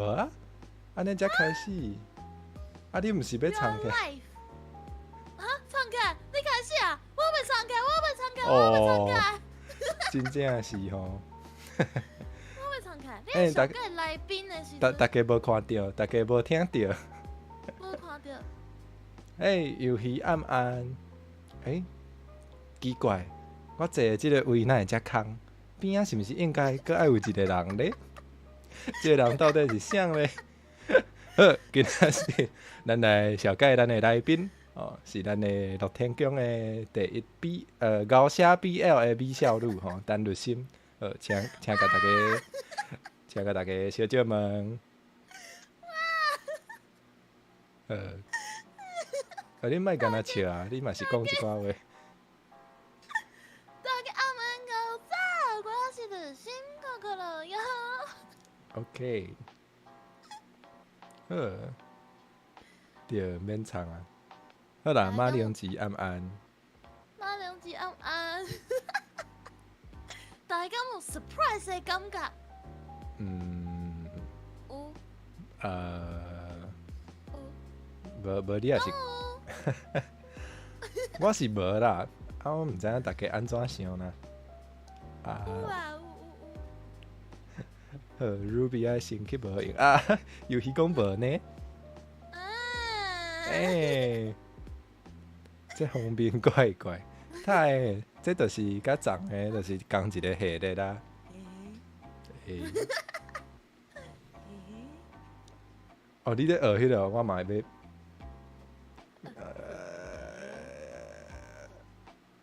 無啊，按呢才開始。啊，你毋是欲藏起來？啊，藏起來！你開始啊！我欲藏起來，我欲藏起來，我欲藏起來。真正是吼。我欲藏起來。你上個來賓的時陣。大家無看著，大家無聽著。無看著。欸，遊戲暗暗。欸，奇怪，我坐的這个位哪會遮空？邊仔是毋是應該閣愛有一個人咧？這个人到底是啥咧？好，今仔日咱來紹介咱的來賓哦，是咱的樂天宮的第一 B 𠢕寫 BL 的美少女吼，陳律心。好，請共大家，請共大家相借問。啊，你莫干焦笑啊！你嘛是講一寡話。大家暗暗早，我是律心哥哥了喲。 OK，好，對，免藏啊。好啦，馬鈴薯暗暗。馬鈴薯暗暗。大家有 surprise 的感覺？嗯。有。有。無無，你也是。我是無啦，啊，我毋知影大家按怎想啦。啊。有啊，有有有。好，Ruby 愛先去無用啊，遊戲講無呢？啊。欸，這方面怪怪，他的這就是佮昨的，就是仝一个系列啦。欸。哦，你咧學彼个，我嘛會欲。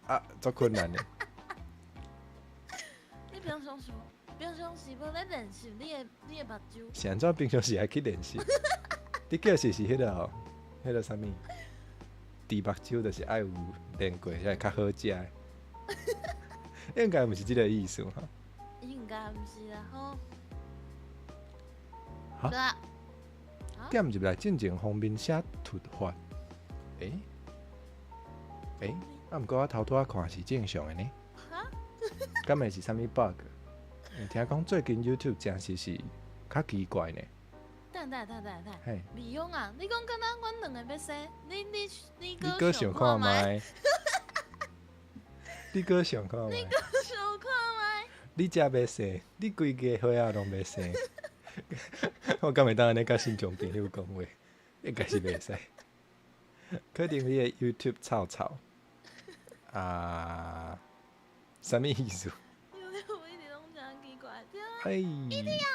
啊，足困難的。你平常時無咧練習你的目睭？是按怎平常時愛去練習？你叫是彼个哦，彼个啥物？豬目睭就是愛有練過才會較好食的。應該毋是這个意思吼。應該毋是啦，吼。哈？點入來進前封面寫突發。欸？欸？啊，毋過我頭拄仔看是正常的呢。哈？敢會是啥物 bug？聽講最近 YouTube 誠實是較奇怪呢。等等等等等，嘿。未用啊！你講敢若阮兩個欲生，你你閣想看覓？你閣想看覓？你閣想看覓？你才欲生，你規家伙仔攏欲生。我敢會當按呢佮信眾朋友講話？應該是袂使。可能你的 YouTube 臭臭。啊，啥物意思？ YouTube 一直攏誠奇怪，對啊。哎。 ET 暗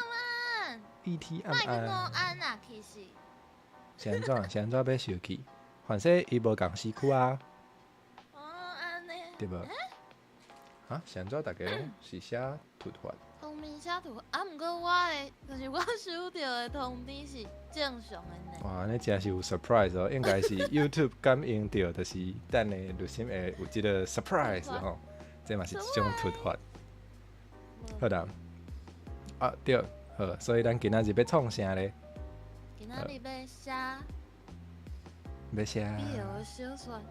暗。 ET 暗暗。莫安啊，其實。是按怎？是按怎欲生氣？反正伊無仝時區啊。哦，按呢。對無？啊？是按怎？大家攏是寫突發？封面寫突發，啊，毋過我的，就是我收著的通知是正常的呢。哇，按呢誠是有 surprise 哦，應該是 YouTube 感應著，就是等下律心會有這个 surprise 吼，這嘛是一種突發。好啦，啊對，好，所以咱今仔日欲創啥咧？今仔日欲寫。欲寫。 BL 的小說。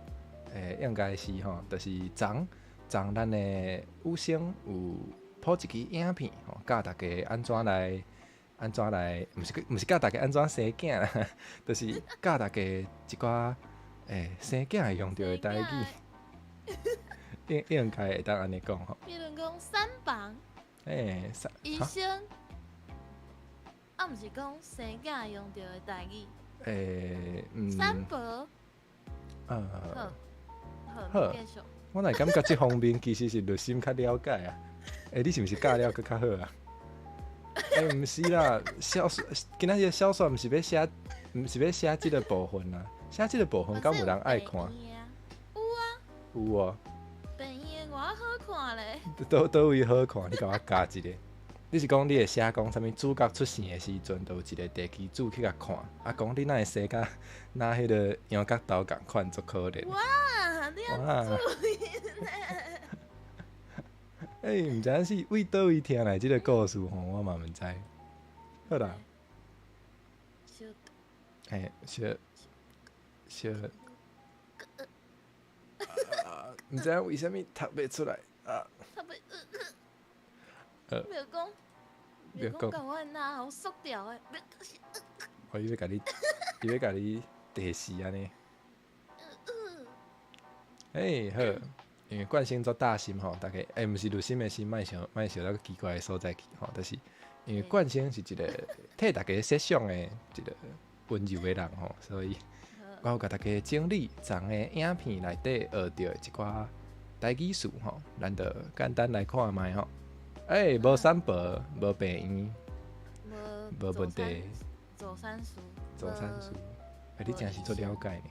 欸，應該是吼，就是昨昨咱的雨生有鋪一支影片吼，教大家按怎來，按怎來，毋是教大家按怎生囝啦，就是教大家一寡生囝會用著的台語。應該會當按呢講吼。比如講產房。欸，產醫生。啊，毋是講生囝會用著的台語。欸，嗯。產婆。好。好。繼續。我哪會感覺這方面其實是律心較了解啊？欸，你是毋是教了閣較好啊？欸，毋是啦，小說今仔日小說毋是欲寫，毋是欲寫這个部分啊，寫這个部分敢有人愛看？有啊。有哦。病院的偌好看咧。佗位好看？你共我教一下。你是講你會寫講啥物主角出世的時陣，就有一個地基主去共看，啊，講你哪會生甲若彼个羊角豆仝款，足可憐。哇！你要注意呢。欸，毋知影是為佗位聽來這个故事吼，我嘛毋知。好啦。小。嘿，小小。毋知影為啥物讀袂出來啊？讀袂。袂講。袂講袂講我的嚨喉縮掉的，哦，伊欲共你提死按呢。欸，好，因為冠星做大心吼，逐家欸，毋是濾芯的心，莫想莫想到奇怪的所在去吼，就是因為冠星是一個替逐家設想的一個溫柔的人吼，所以我有共逐家整理昨的影片內底學著的一寡台語詞吼，咱就簡單來看覓吼。欸，無三寶，無病院，無問題。助產士。助產士，欸，你真是足了解呢。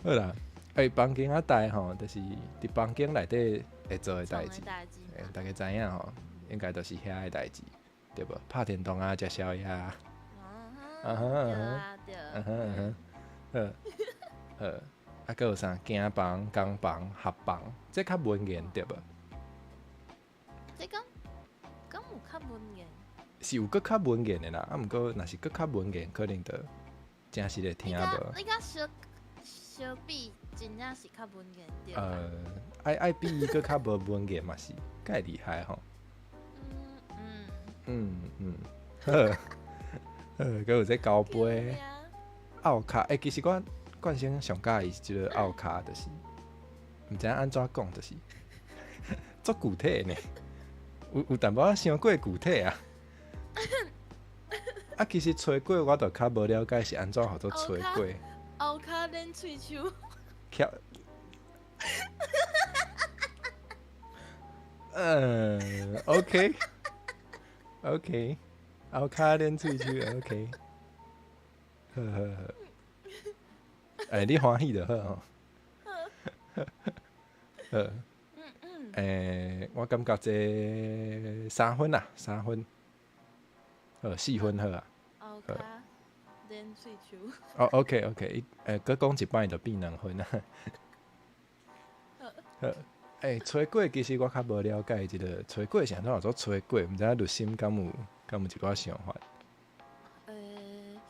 好啦，欸，房間仔代吼，就是佇房間內底會做的代誌，欸，逐家知影吼，應該就是遐个代誌，對無？拍電動啊，食宵夜啊。啊哈啊哈，啊哈啊哈，好，好，啊，閣有啥？行房、工房、合房，這較文言對無？這敢敢有較文言？是有閣較文言的啦，啊，毋過若是閣較文言，可能就誠實會聽無。你較相相比，真正是較文言對。愛愛比伊閣較無文言嘛是，蓋厲害吼。嗯嗯，好，好，閣有這交杯、拗卡，欸，其實我冠生上佮意這个拗卡，就是毋知影按怎講，就是足具體呢。有淡薄仔傷過具體啊。啊，其實吹粿我就較無了解是按怎號做吹粿。拗卡練喙鬚。嗯，OK，OK，拗卡練喙鬚，OK。好好好。欸，你歡喜就好吼。好。欸，我感覺這3分啊，三分。好，4分好啊。拗卡練喙鬚。哦，OK，OK，欸，閣講一擺就變2分啊。好，欸，炊粿其實我較無了解這个炊粿是按怎做炊粿，毋知影濾芯敢有敢有一寡想法。欸，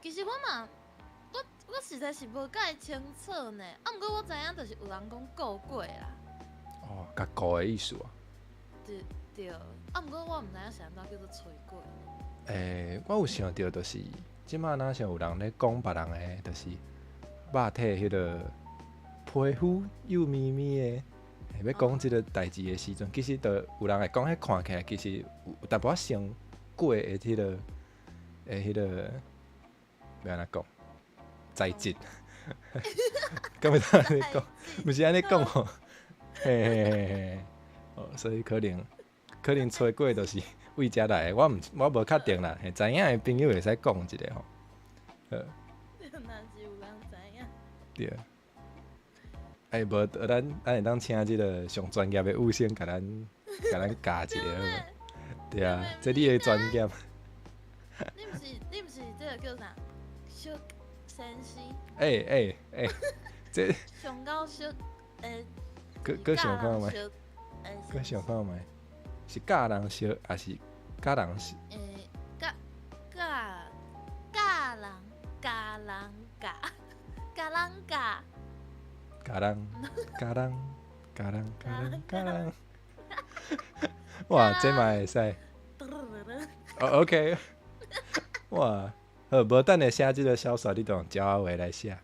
其實我嘛，我實在是無介清楚呢。啊，毋過我知影就是有人講顧粿啦。哦，共顧的意思啊。對對，啊，毋過我毋知影是按怎叫做炊粿。欸，我有想著，就是這馬若像有人咧講別人的，就是肉體彼个皮膚幼咪咪的，欲講這个代誌的時陣，其實就有人會講，彼看起來其實有淡薄仔像粿的彼个的彼个，欲按怎講？材質，敢會當按呢講？毋是按呢講吼，嘿嘿嘿嘿，哦，所以可能可能炊粿就是為遮來的，我毋我無確定啦，嘿，知影的朋友會使講一下吼。好。若是有人知影。對。欸，無，咱會當請這个上專業的有聲，共咱教一下好無？對啊，這你的專業。你毋是這个叫啥？小先生。欸欸欸，這。上夠小，欸。閣想看覓？閣想看覓？是教人熟，抑是教人熟？欸，教教教人教人教教人教。教人教人教人教人教人。哇，這嘛會使。哦，OK。哇，好，無等下寫這个小說，你就用鳥仔話來寫。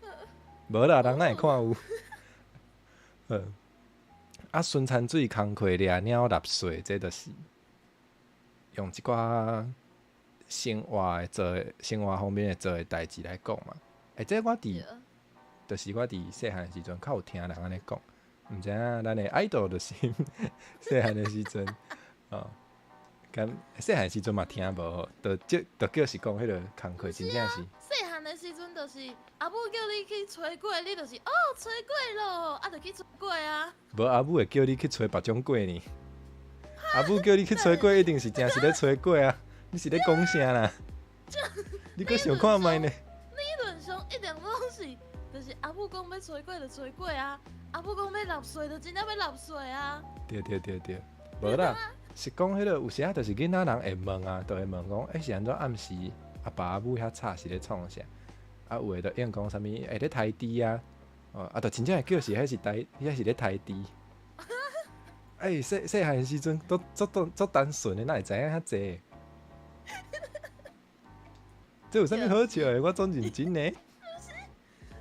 無啦，人哪會看有？好。啊，巡田水工課掠鳥納稅，這就是用一寡生活的做的生活方面的做的代誌來講嘛。欸，這我佇，就是我佇細漢的時陣較有聽人按呢講，毋知影咱的愛豆就是細漢的時陣，哦，敢細漢時陣嘛聽無吼，就這就叫是講彼个工課真正是。細漢的時陣就是阿母叫你去炊粿，你就是哦炊粿咯，啊就去炊粿啊。無阿母會叫你去炊別種粿呢？阿母叫你去炊粿，一定是誠實咧炊粿啊！你是咧講啥啦？你閣想看覓呢？理論上一定攏是，就是阿母講欲炊粿就炊粿啊，阿母講欲納稅就真正欲納稅啊。對對對對，無啦，是講彼个有時仔就是囡仔人會問啊，就會問講，欸是按怎暗時阿爸阿母遐吵是咧創啥？啊有的就應講啥物，欸咧刣豬啊，哦啊就真正會叫是彼是刣，彼是咧刣豬。欸，细细汉时阵都足足足单纯的，哪会知影遐济？这有啥物好笑的？我总认真的。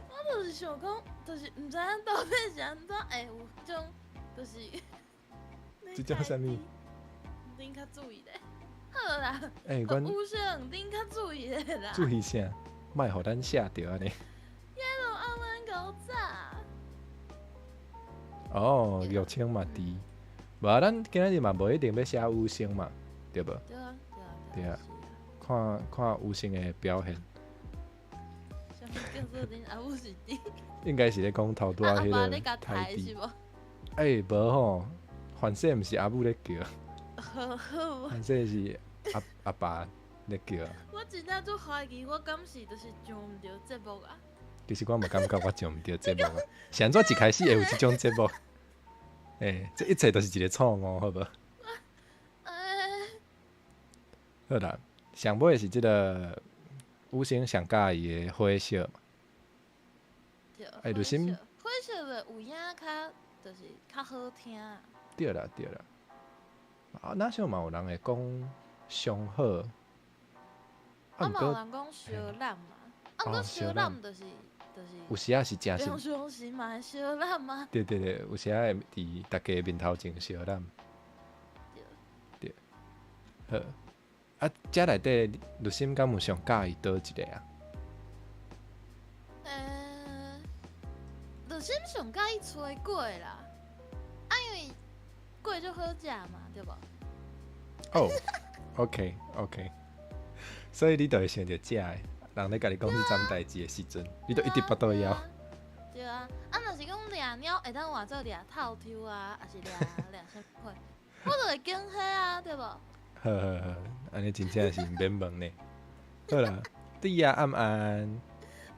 我就是想讲，就是毋知影到底是按怎会有种，就是。这种啥物？恁较注意咧。好啦。欸，阮有声，恁较注意咧啦。注意啥？莫予咱吓著按呢。耶鲁暗暗古早。哦，玉清嘛伫，无啊，咱今仔日嘛无一定欲写有声嘛，对无？对啊，对啊，对啊，看看有声的表现。啥物叫做恁阿母是猪？应该是咧讲头拄仔彼个台是无？欸，无吼，反正毋是阿母咧叫，反正是阿阿爸咧叫。我真正足怀疑，我敢是就是上毋著节目啊？其实我嘛感觉我上毋著节目啊，是按怎一开始会有这种节目？欸，这一切都是一个错误，好无？好啦，上尾是这个有声上佮意的火烧嘛？对，欸，就心火烧的有影较就是较好听。对啦对啦，啊，若像嘛有人会讲上好，啊嘛有人讲相揽嘛，啊毋过相揽就是就是有时仔是诚实，平常时嘛会相揽嘛。对对对，有时仔会伫大家面头前相揽。对。对。好，啊，遮内底律心敢有上佮意佗一个啊？律心上佮意炊粿啦，啊，因为粿足好食嘛，对无？哦，OK OK，所以你就会想著食的，人咧共你讲这桩代志的时阵，你就一直腹肚枵。对啊，啊，若是讲掠鸟会当换做掠透抽啊，抑是掠掠啥货，我就会拣彼啊，对无？好好好，按呢真正是毋免问呢。好啦，对啊，暗暗。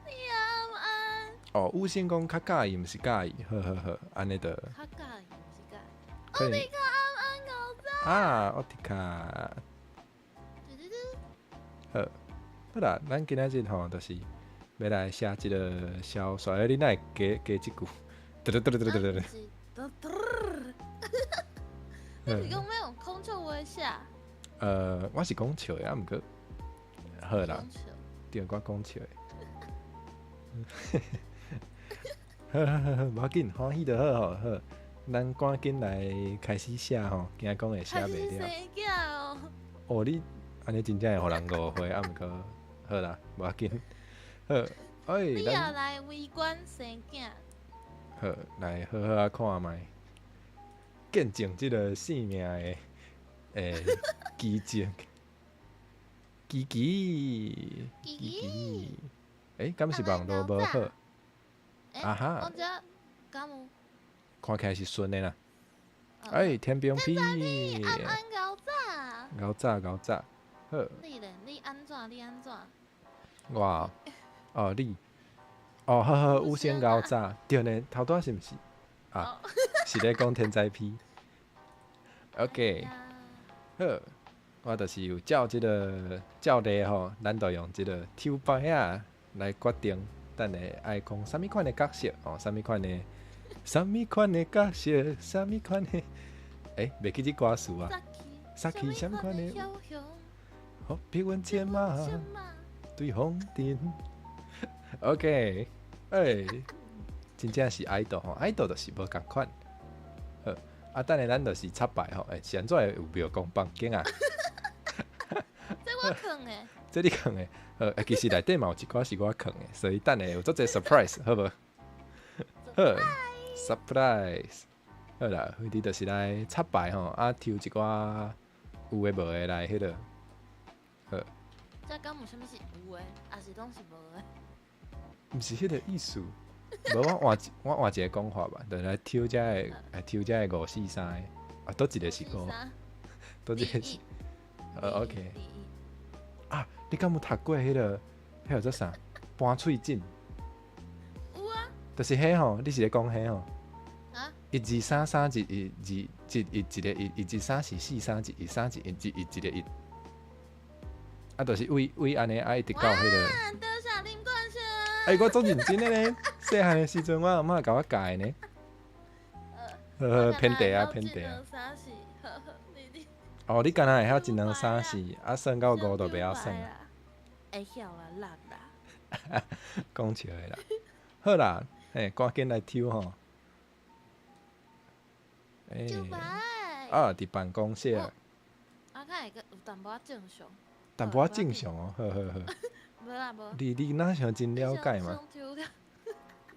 对啊，暗暗。哦，有先讲较佮意，毋是佮意，好好好，按呢就。较佮意，毋是佮意。奥迪卡暗暗古早。啊，奥迪卡。好，好啦，咱今仔日吼，就是欲来写这个小说，你哪会加加这句？嘟嘟嘟嘟嘟嘟嘟。嘟嘟。你是讲欲用孔笑话写？我是讲笑的，啊，毋过好啦，对，我讲笑的。好好好好，无要紧，欢喜就好吼。好，咱赶紧来开始写吼，惊讲会写袂了。哦，你按呢真正会予人误会，啊，毋过好啦，无要紧。好，欸，你也来围观生囝。好，来好好仔看觅，见证这个生命的奇迹，奇奇，奇奇，欸，敢是网路无好？啊哈！我这敢有？看起来是顺的啦。欸，天平皮，暗暗𠢕早，𠢕早𠢕早，好。你咧？你按怎？你按怎？我，哦你，哦好好，有先𠢕早，对呢，头拄仔是毋是？啊，是咧讲天灾批。OK。好，我就是有照这个照例吼，咱就用这个抽牌仔来决定，等下爱讲啥物款的角色哦，啥物款的，啥物款的角色，啥物款的，欸，袂记这歌词啊。杀气啥物款的？好，比阮牵马对红灯。OK，欸，真正是 idol 吼，idol 就是无仝款。好。啊，等下咱就是插牌吼，欸，是按怎会有庙公房间啊？这我囥的。这你囥的，好，欸，其实内底嘛有一寡是我囥的，所以等下有足济 surprise，好无？好，surprise，好啦，反正就是来插牌吼，啊，抽一寡有的无的来彼落，好。这敢有啥物是有的，抑是拢是无的？毋是彼个意思。无，我换一个讲法吧，就来抽这个，来抽这个五四三个，啊，佗一个是五，佗一个是，OK。啊，你敢有读过彼个，彼叫做啥？搬喙枕。有啊。就是彼吼，你是咧讲彼吼？啊？一二三三一一二一一一个一，一二三四四三一一三一一一一一个一。啊，就是位位按呢，啊，一直到彼个。多谢林冠生。欸，我足认真的呢，细汉的时阵，我阿嬷共我教的呢。呵，偏題啊，偏題啊。三四，好好，你。哦，你敢若會曉一兩三四，啊算到五就袂曉算。會曉啦，六啦。講笑的啦，好啦，嘿，趕緊來抽吼。欸，啊，佇辦公室。啊，較會閣有淡薄仔正常。淡薄仔正常哦，好好好。無啦無。你若像真了解嘛？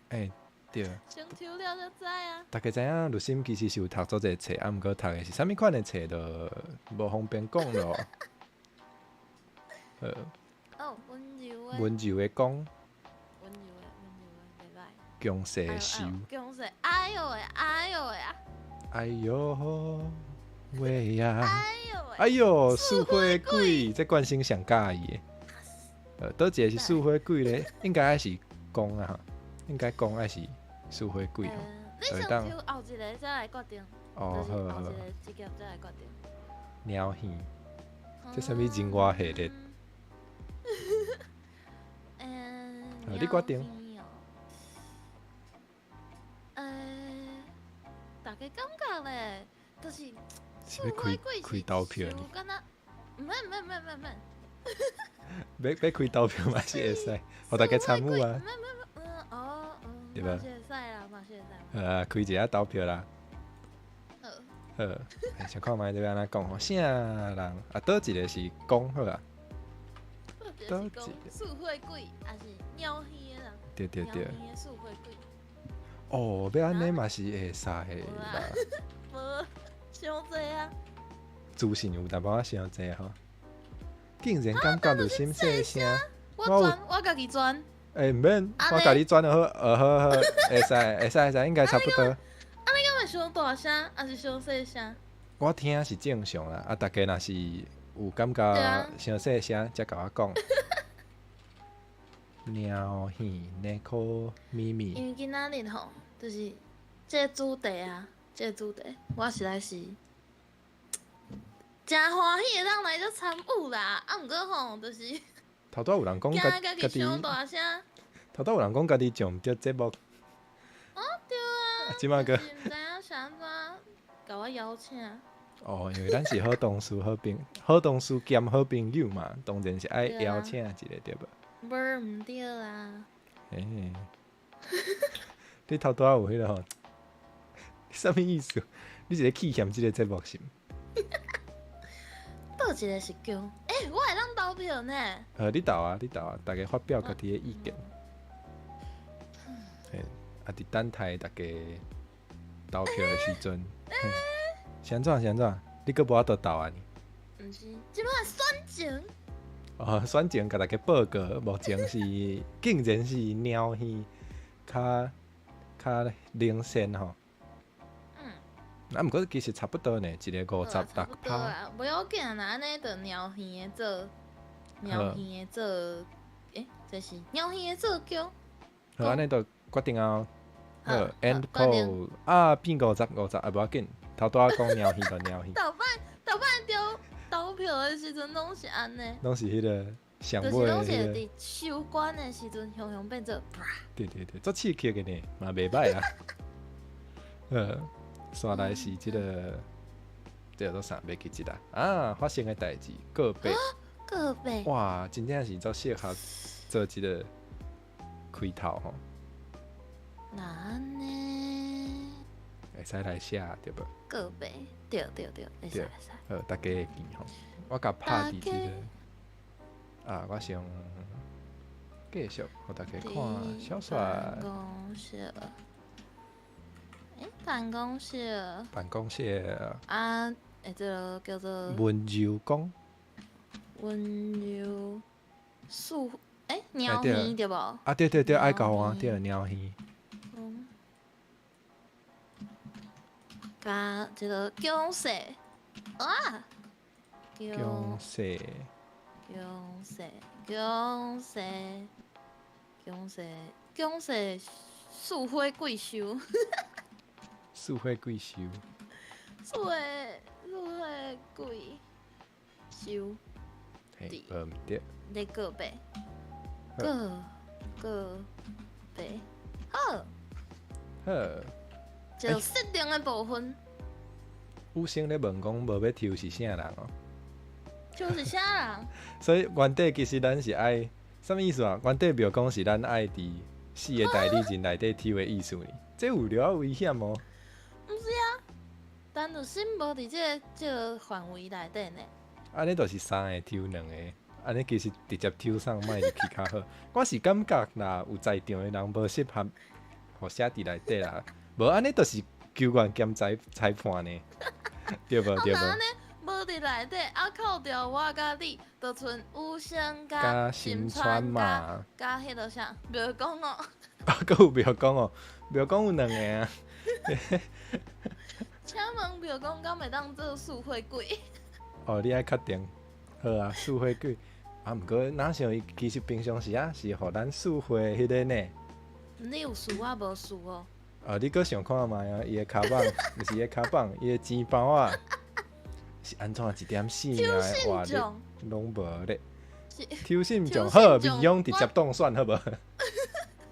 欸，對。先抽了就知啊。大家知影，律心其實是有讀做一个冊，啊，毋過讀的是啥物款的冊，就無方便講咯。好。哦，溫柔的。溫柔的講。溫柔的，溫柔的，袂歹。強勢收。強勢，哎喲喂，哎喲喂啊！哎喲喂呀！哎喲喂！哎喲，四火鬼，這冠生上佮意的。佗一個是四火鬼咧？應該愛是公啊，應該公愛是四火鬼吼。你先抽後一個再來決定。哦，好好。後一個直接再來決定。貓耳，這啥物人外系列？你決定。大家感覺咧，就是是欲開開投票呢？毋免毋免免免免。欲開投票嘛是會使，予大家參與啊。毋免免免，嗯哦嗯，對吧？嘛是會使啦，嘛是會使。開一下投票啦。好。好，想看覓這欲按怎講吼？啥人啊？佗一個是講好啊？佗一個是講四火鬼，抑是鳥耳的人？對對對。鳥耳的四火鬼。哦，欲按呢嘛是會使的啦。無，傷濟啊！資訊有淡薄仔傷濟吼，竟然感覺律心細聲。我轉，我家己轉。欸，毋免，我共你轉就好，好好，會使，會使，會使，應該差不多。啊，你敢會傷大聲，抑是傷細聲？我聽是正常啦，啊，大家若是有感覺傷細聲，才共我講。貓耳內顆咪咪。因為今仔日吼，就是這個主題啊，這個主題，我實在是誠歡喜會當來遮參與啦。啊，毋過吼，就是頭拄有人講驚家己傷大聲。頭拄有人講家己上毋著節目。哦，對啊。這擺閣毋知影是按怎共我邀請。哦，因為咱是好同事、好朋好同事兼好朋友嘛，當然是愛邀請一個對無？無毋對啊。欸，你頭拄仔有彼個吼？啥物意思？你是咧氣嫌這個節目是毋？佗一個是講，欸，我會當投票呢。你投啊，你投啊，大家發表家己的意見。嘿，啊，佇等待大家投票的時陣，是按怎是按怎？你閣無法度投啊？毋是，這擺選情。哦，選情共大家報告，目前是竟然是貓耳較較領先吼。啊，毋過其實差不多呢，一个56趴。啊，無要緊啦，按呢就貓耳的做，貓耳的做，欸，這是貓耳的做叫。好，按呢就決定啊。好，end poll 啊，變50-50啊，無要緊，頭拄仔講貓耳就貓耳。頭擺頭擺著投票的時陣攏是按呢。攏是彼個上尾。就是攏是佇收官的時陣，雄雄變做。對對對，足刺激的呢，嘛袂歹啊。紲來是這個，這個做啥？袂記得啦。啊，發生的代誌，告白。告白。哇，真正是足適合做這個開頭吼。那按呢？會使來寫對無？告白，對對對，會使會使。好，大家會記吼。我共拍佇這個。啊，我先繼續，予大家看小說。辦公室。欸，辦公室。辦公室。啊，欸，這個叫做。溫柔講。溫柔。素，欸，貓耳對無？啊，對對對，愛交換對貓耳。嗯。共這個強勢。啊！強勢。強勢，強勢，強勢，強勢，四火貴收。四火貴收。四火貴收。嘿，無毋對。咧告白，告告白，好。好。一個設定的部分。有生咧問講無欲抽是啥人哦？抽是啥人？所以原底其實咱是愛，啥物意思啊？原底廟公是咱愛佇四個代理人內底抽的意思呢？這有了危險哦。毋是啊，但就先無佇這個範圍內底呢。按呢就是三個抽兩個，按呢其實直接抽送莫入去較好。我是感覺啦，有在場的人無適合，予寫佇內底啦。無按呢就是球員兼裁判呢，對無對無？無佇內底，啊扣掉我佮你，就賰有聲佮新川嘛，佮彼个啥廟公哦。啊，閣有廟公哦，廟公有兩个啊。請問廟公敢會當做四火鬼？哦，你愛確定？好啊，四火鬼。啊，毋過哪像伊其實平常時啊，是予咱四火彼个呢。你有事我無事哦。哦，你閣想看覓啊？伊的跤蠓，毋是伊的跤蠓，伊的錢包啊，是按怎一點性命的活力攏無咧。抽信將好，未用直接當選好無？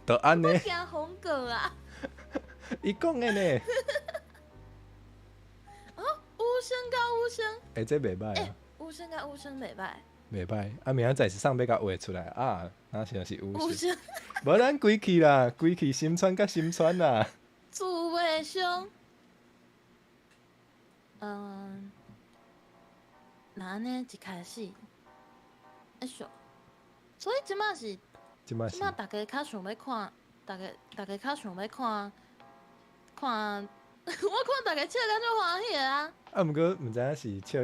就按呢。驚紅過啊！伊講的呢。哦，有聲佮有聲。欸，這袂䆀啊。有聲佮有聲袂䆀。袂䆀，啊，明仔載是送欲共畫出來啊，若像是有聲。無咱規氣啦，規氣心川佮心川啦。自畫像，嗯，那按呢一開始，欸想，所以這馬是，這馬是，這馬大家較想欲看，大家較想欲看，看，我看大家笑甲足歡喜的啊。啊，毋過毋知影是笑，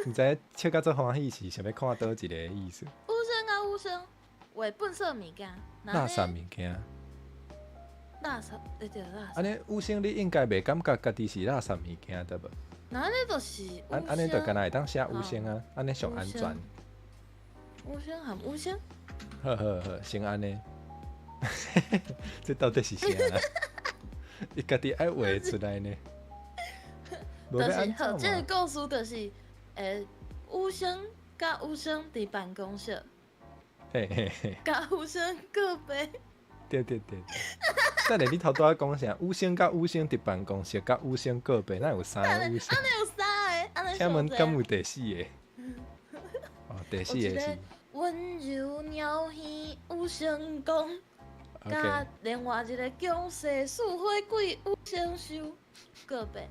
毋知影笑甲足歡喜是想欲看佗一個意思。有聲佮有聲，畫糞埽物件，垃圾物件。垃圾，欸對，垃圾。按呢，有聲你應該袂感覺家己是垃圾物件對無？那按呢就是按呢就敢若會當寫有聲啊，按呢上安全。有聲含有聲。好好好，先按呢。這到底是啥啊？伊家己愛畫出來呢。就是好，這個故事就是，有聲佮有聲佇辦公室，嘿嘿嘿，佮有聲告白。對對對，等下你頭拄仔講啥？有聲佮有聲佇辦公室，佮有聲告白，哪有三個有聲？按呢有三個，按呢請問敢有第四個？哦，第四個是。溫柔鳥耳有聲講，佮另外一個強勢四火鬼有聲秀告白。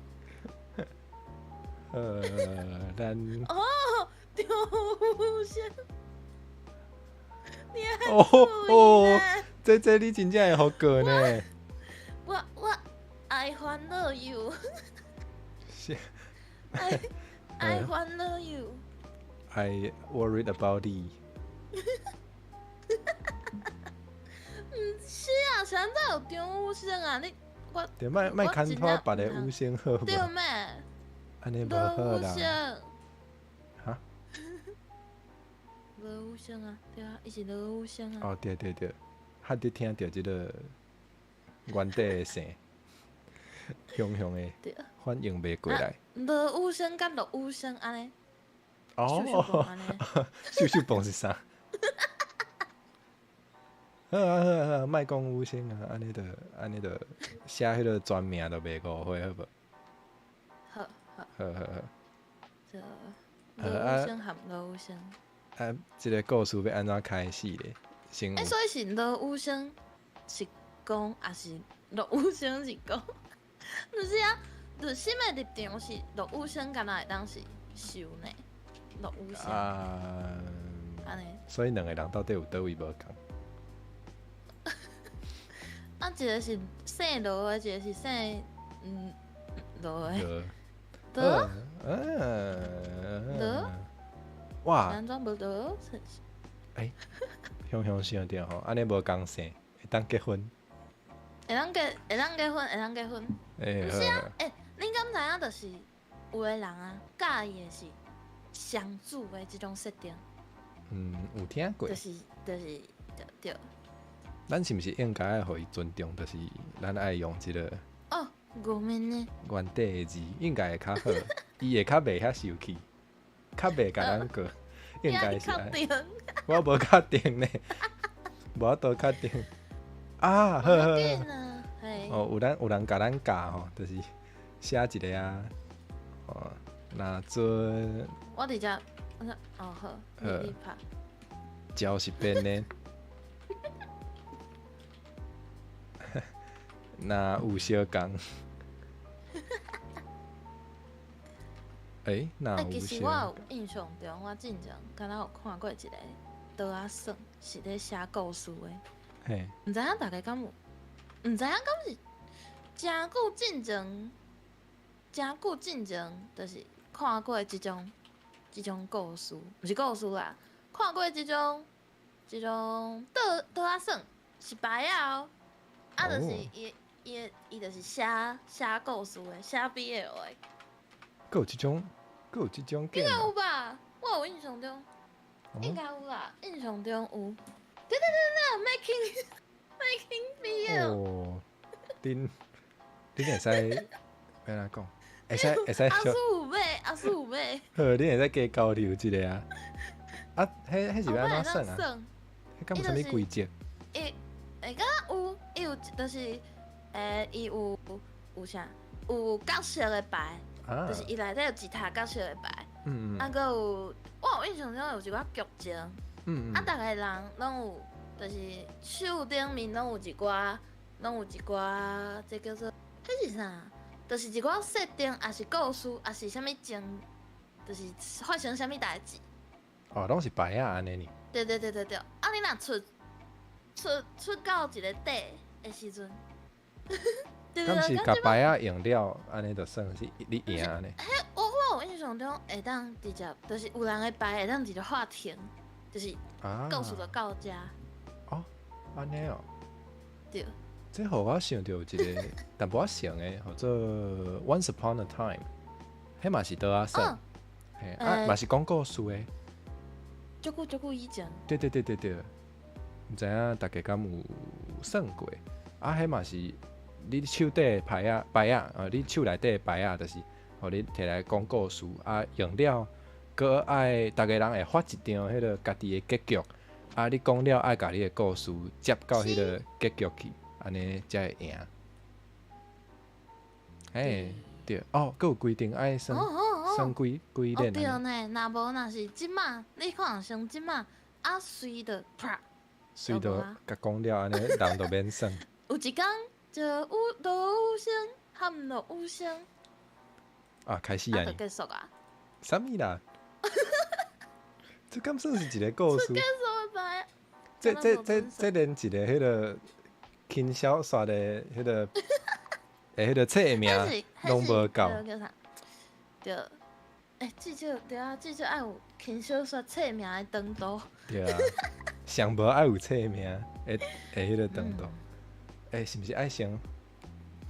咱哦，張有聲，你哦哦，這你真正會予過呢？我愛煩惱 you，是 I 煩惱 you。 I worried about you。毋是啊，是按怎有張有聲啊？你我對，莫莫牽拖別个有聲好無？對咩？按呢無好啦。哈？無有聲啊，對啊，伊是羅有聲啊。哦，對對對，較佇聽著這个原底的聲，雄雄的，反應袂過來。羅有聲佮落雨聲按呢？哦，秀秀蹦是啥？好啊好啊好啊，莫講有聲啊，按呢就按呢就寫彼个全名就袂誤會，好無？好，好。好好好。就羅有聲含羅有聲。啊，這个故事欲按怎開始咧？先。欸，所以是羅有聲是公，抑是落雨聲是公？毋是啊，就新的立場是落雨聲，敢若會當是受呢？落雨聲。啊。按呢。所以兩个人到底有佗位無仝？啊，一个是姓羅的，一個是姓羅的。羅。嗯。羅。哇！按怎無羅？欸，雄雄想著吼，按呢無仝姓，會當結婚。會當結，會當結婚，會當結婚。欸，毋是啊，欸，恁敢知影？就是有的人啊，佮意的是雙子的這種設定。嗯，有聽過。就是對對。咱是毋是應該愛予伊尊重？就是咱愛用這个。哦，ごめんね。原底的字應該會較好，伊會較袂遐生氣，較袂共咱過。應該是按呢。我無確定呢，無法度確定。啊，好好好。哦，有人共咱教吼，就是寫一个啊，哦，若陣我佇遮，我說哦好，你拍。鳥是變的，若有相仝。欸，若欸，有其實我相有印象中，我進前敢若有看過一個桌仔耍，是咧寫故事的。毋知影大家敢有？毋知影敢是誠久進前，誠久進前，就是看過這種故事，毋是故事啦，看過這種桌仔耍是牌仔哦，啊，就是伊就是寫故事的，寫 BL 的。閣有這種，閣有這種應該梗有吧？我有印象中，應該有啦，印象中有。對對對對，making BL。哦，恁會使欲按怎講？會使阿叔有買，阿叔有買。好，恁會使加交流一下啊？啊，彼是欲按怎算啊？彼敢有啥物規則？伊會敢有，伊有就是，伊有啥？有角色的牌。就是伊內底有一塔角色的牌，啊，閣有我有印象中有一寡劇情，啊，逐个人攏有，就是手頂面攏有一寡，攏有一寡，這叫做，彼是啥？就是一寡設定，抑是故事，抑是啥物情，就是發生啥物代誌。哦，攏是牌仔按呢爾。對對對對對，啊，你若出到一個底的時陣。敢是共牌仔用了，按呢就算是你贏按呢。彼我有印象中會當直接，就是有人的牌會當直接喊停，就是故事就到遮。哦，按呢哦。對。這予我想著一個淡薄仔像的，號做 Once Upon a Time，彼嘛是桌仔耍，嘿，啊嘛是講故事的。足久足久以前。對對對對對，毋知影大家敢有耍過？啊，彼嘛是。你手底的牌仔，牌仔，啊，你手內底的牌仔，就是予你提來講故事，啊，用了，閣愛逐个人會發一張彼个家己的結局，啊，你講了愛共你的故事接到彼个結局去，按呢才會贏。嘿，對，哦，閣有規定愛耍耍幾幾輪。哦對呢，若無若是這馬，你看像這馬，啊隨著啪，隨著共講了，按呢人就免耍。有一工。就落雨聲，含落雨聲。啊，開始啊！就結束啊？啥物啦？這敢算是一個故事？結束吧。這連一個彼个輕小說的彼个，彼个冊名攏無夠。對，欸，至少對啊，至少愛有輕小說冊名的長度。對啊，上無愛有冊名的彼个長度。欸，是毋是愛先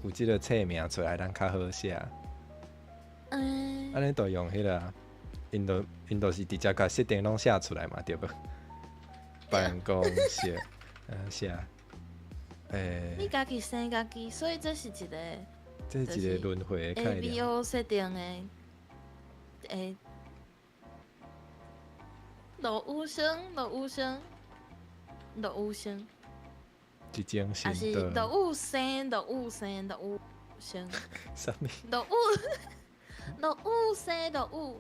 有這個冊名出來，咱較好寫？按呢就用彼个，𪜶就是直接共設定攏寫出來嘛，對無？辦公室，寫，欸。你家己生家己，所以這是一個，這是一個輪迴的概念。 ABO 設定的，欸，落雨聲，落雨聲，落雨聲。一種抑是落雨生，落雨生，落雨生。啥物？落雨，落雨生，落雨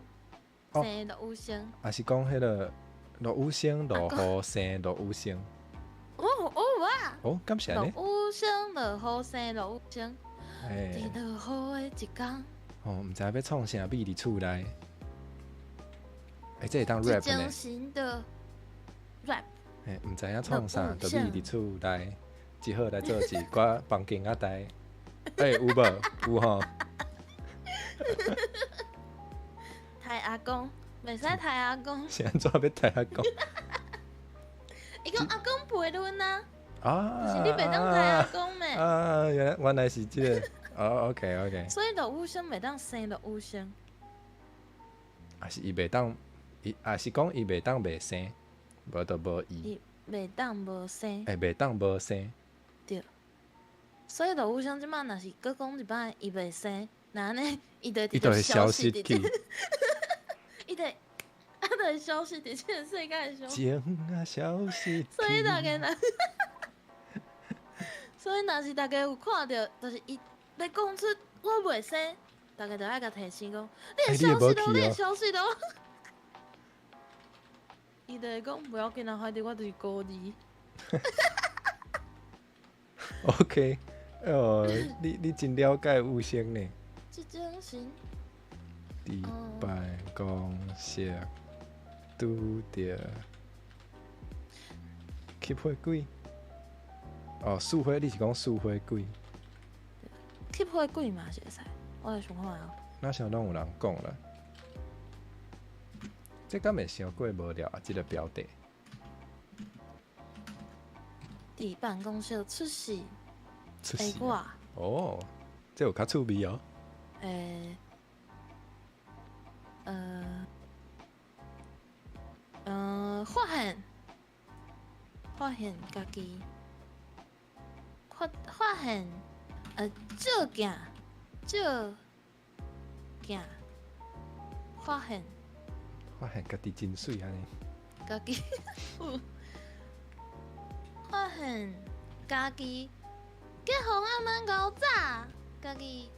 生，落雨生。抑是講彼个落雨生，落雨生，落雨生。哦哦哇！哦，敢是按呢？落雨生，落雨生，落雨生。佇落雨的一工。哦，毋知影欲創啥物佇厝內。欸，這會當 rap 呢？一種新的 rap。欸，毋知影創啥，就覕佇厝內，只好來做一寡房間仔代。欸，有無？有吼。刣阿公，袂使刣阿公。是按怎欲刣阿公？伊講阿公陪阮啊。啊。是你袂當刣阿公咩？啊，原來是這個。哦，OK，OK。所以落雨聲袂當生落雨聲。啊是伊袂當，伊啊是講伊袂當袂生。無就無伊。伊袂當無生。欸，袂當無生。對。所以落雨聲這擺若是閣講一擺，伊袂生，若按呢，伊就伊就會消失去。伊就，啊，就會消失佇這個世界上。情啊，消失。所以大家若，所以若是大家有看著，就是伊欲講出我袂生，大家就愛共提醒講，你會消失囉，你會消失囉。伊就會講無要緊啊，反正我就是孤兒。 OK，哦，你真了解有聲呢。這種心。佇辦公室拄著吸血鬼。哦，四火，你是講四火鬼？吸血鬼嘛是會使，我來想看覓哦。哪像攏有人講啦？這敢會傷過無聊啊？這個標題。佇辦公室出世出世的我。哦，這有較趣味哦。欸，發現家己，發現，照鏡，照鏡，發現，發現家己真媠按呢。家己有發現家己結婚猶免𠢕早，家己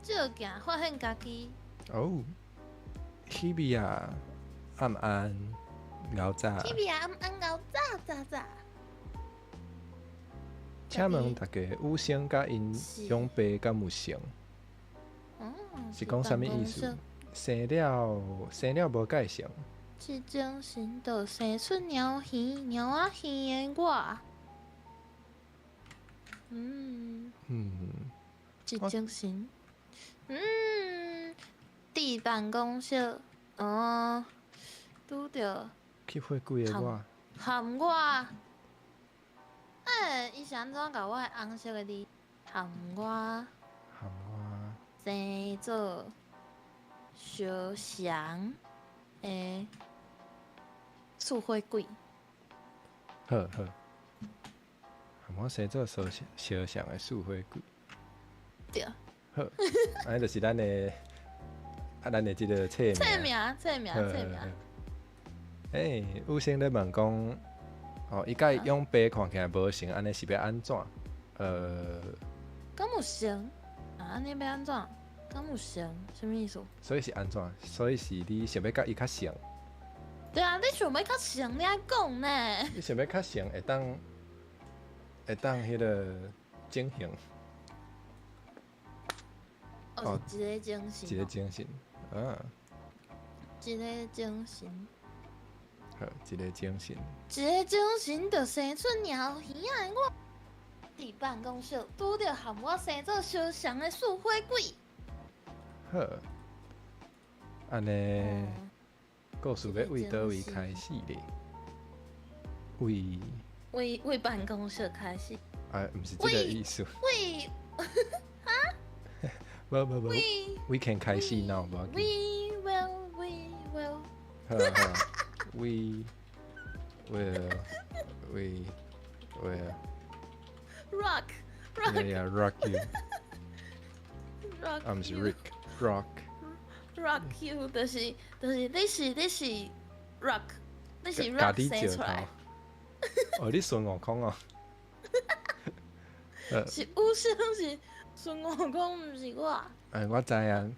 照鏡發現家己。哦，彼暝啊，暗暗𠢕早。彼暝啊，暗暗𠢕早早早。請問大家，有聲佮𪜶養爸敢有像？是講啥物意思？生了無蓋像。這種神就生出貓耳貓仔耳的我。這種神，佇辦公室，哦，拄著吸血鬼的我。含我，欸，伊是按怎共我的紅色的字含我？含我。生做相像的厝火鬼。好好，含我生做相相像的厝火鬼。對。好，按呢就是咱的啊，咱的這个冊名。冊名，冊名，冊名。欸，有先咧問講，哦，伊佮伊養爸看起來無像，按呢是欲按怎？敢有像？啊，按呢欲按怎？敢有像？啥物意思？所以是按怎？所以是你想欲佮伊較像？對啊，你想欲較像，你愛講呢？你想欲較像，會當彼个整形？哦，一个整形。一个整形，啊。一个整形。好，一个整形。一个整形就生出貓耳仔的我，佇辦公室拄著含我生做相像的四火鬼。好，按呢，故事欲為佗位開始咧？為為辦公室開始。啊，毋是這個意思。為哈？無無無，We can 開始 now，無要緊。 We will, we will。好好，We will, we will。 Rock, rock. Yeah, yeah, rock you. Rock. 啊，毋是 Rick, rock. Rock you，就是你是 rock，你是 rock 生出來。哦，你孫悟空哦。是有聲是孫悟空，毋是我。哎，我知啊，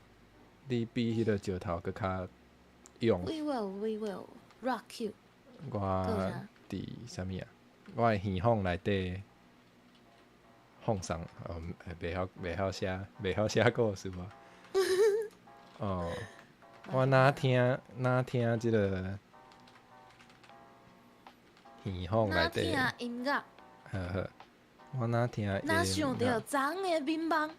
你比彼个石頭閣較勇。 We will, we will rock you。我佇啥物啊？我的耳孔內底放送，哦，袂曉寫故事無？哦，我若聽這个耳孔內底。若聽音樂。好好，我若聽。若想著昨昏的眠夢。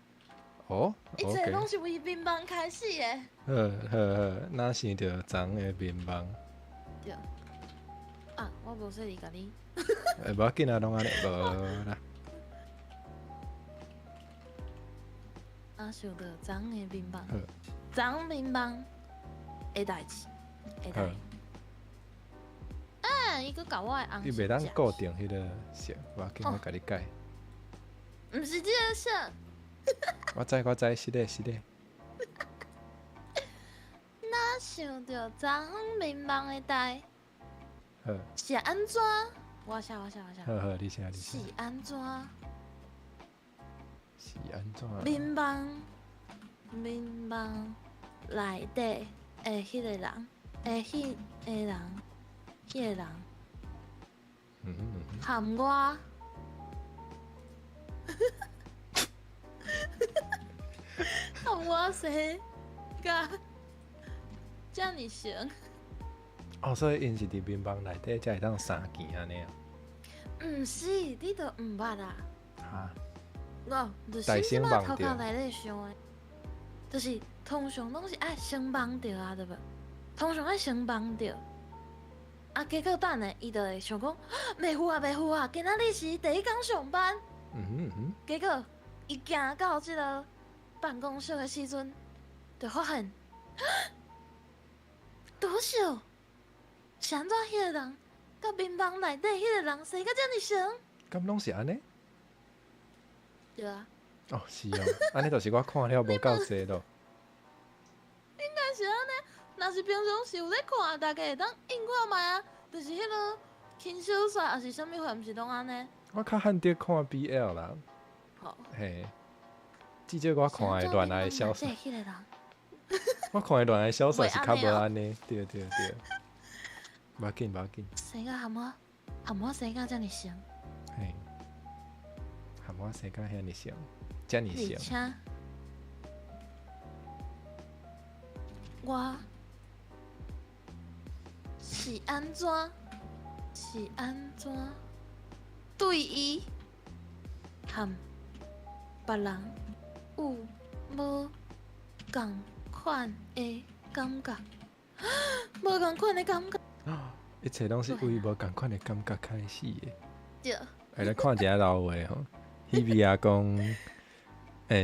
哦，一切攏是為眠夢開始的。好好好，若想著昨昏的眠夢。對。啊，我無說你共你。欸，無要緊啊，攏按呢，無啦。啊，想著昨昏的眠夢，昨昏眠夢的代誌，的代誌。啊，伊閣共我的紅。你袂當固定彼个色，無要緊，我共你改。毋是這个色。我知，我知，是的，是的。若想著昨昏眠夢的代，是按怎？我寫，我寫，我寫。好好，你寫，你寫。是按怎？是按怎？眠夢，眠夢內底的彼個人，的彼個人，彼個人，含我，含我生甲遮爾成。哦，所以𪜶是佇眠夢內底才會當相見按呢啊？毋是，你都毋捌啊？哈？哦，就是這擺頭殼內底想的，就是通常攏是愛先夢著啊，對無？通常愛先夢著，啊，結果等下伊就會想講，袂赴啊，袂赴啊，今仔日是第一工上班。結果伊行到這个辦公室的時陣，就發現，倒笑，是按怎彼个人，佮眠夢內底彼个人生甲遮爾像？敢攏是按呢？對啊。哦，是哦，按呢就是我看了無夠濟咯。應該是按呢，若是平常時有咧看，大家會當應看覓啊。就是彼个輕小說，抑是啥物貨，毋是攏按呢？我較罕著看 BL 啦。好。嘿，至少我看的戀愛小說。我看的戀愛小說是較無按呢，對對對。無要緊，無要緊。生甲含我，含我生甲遮爾像。嘿，含我生甲遐爾像，遮爾像。而且，我是按怎？是按怎？對伊含別人有無仝款的感覺？無仝款的感覺。一切攏是為無仝款的感覺開始的。對。來看一下老話吼，彼邊講，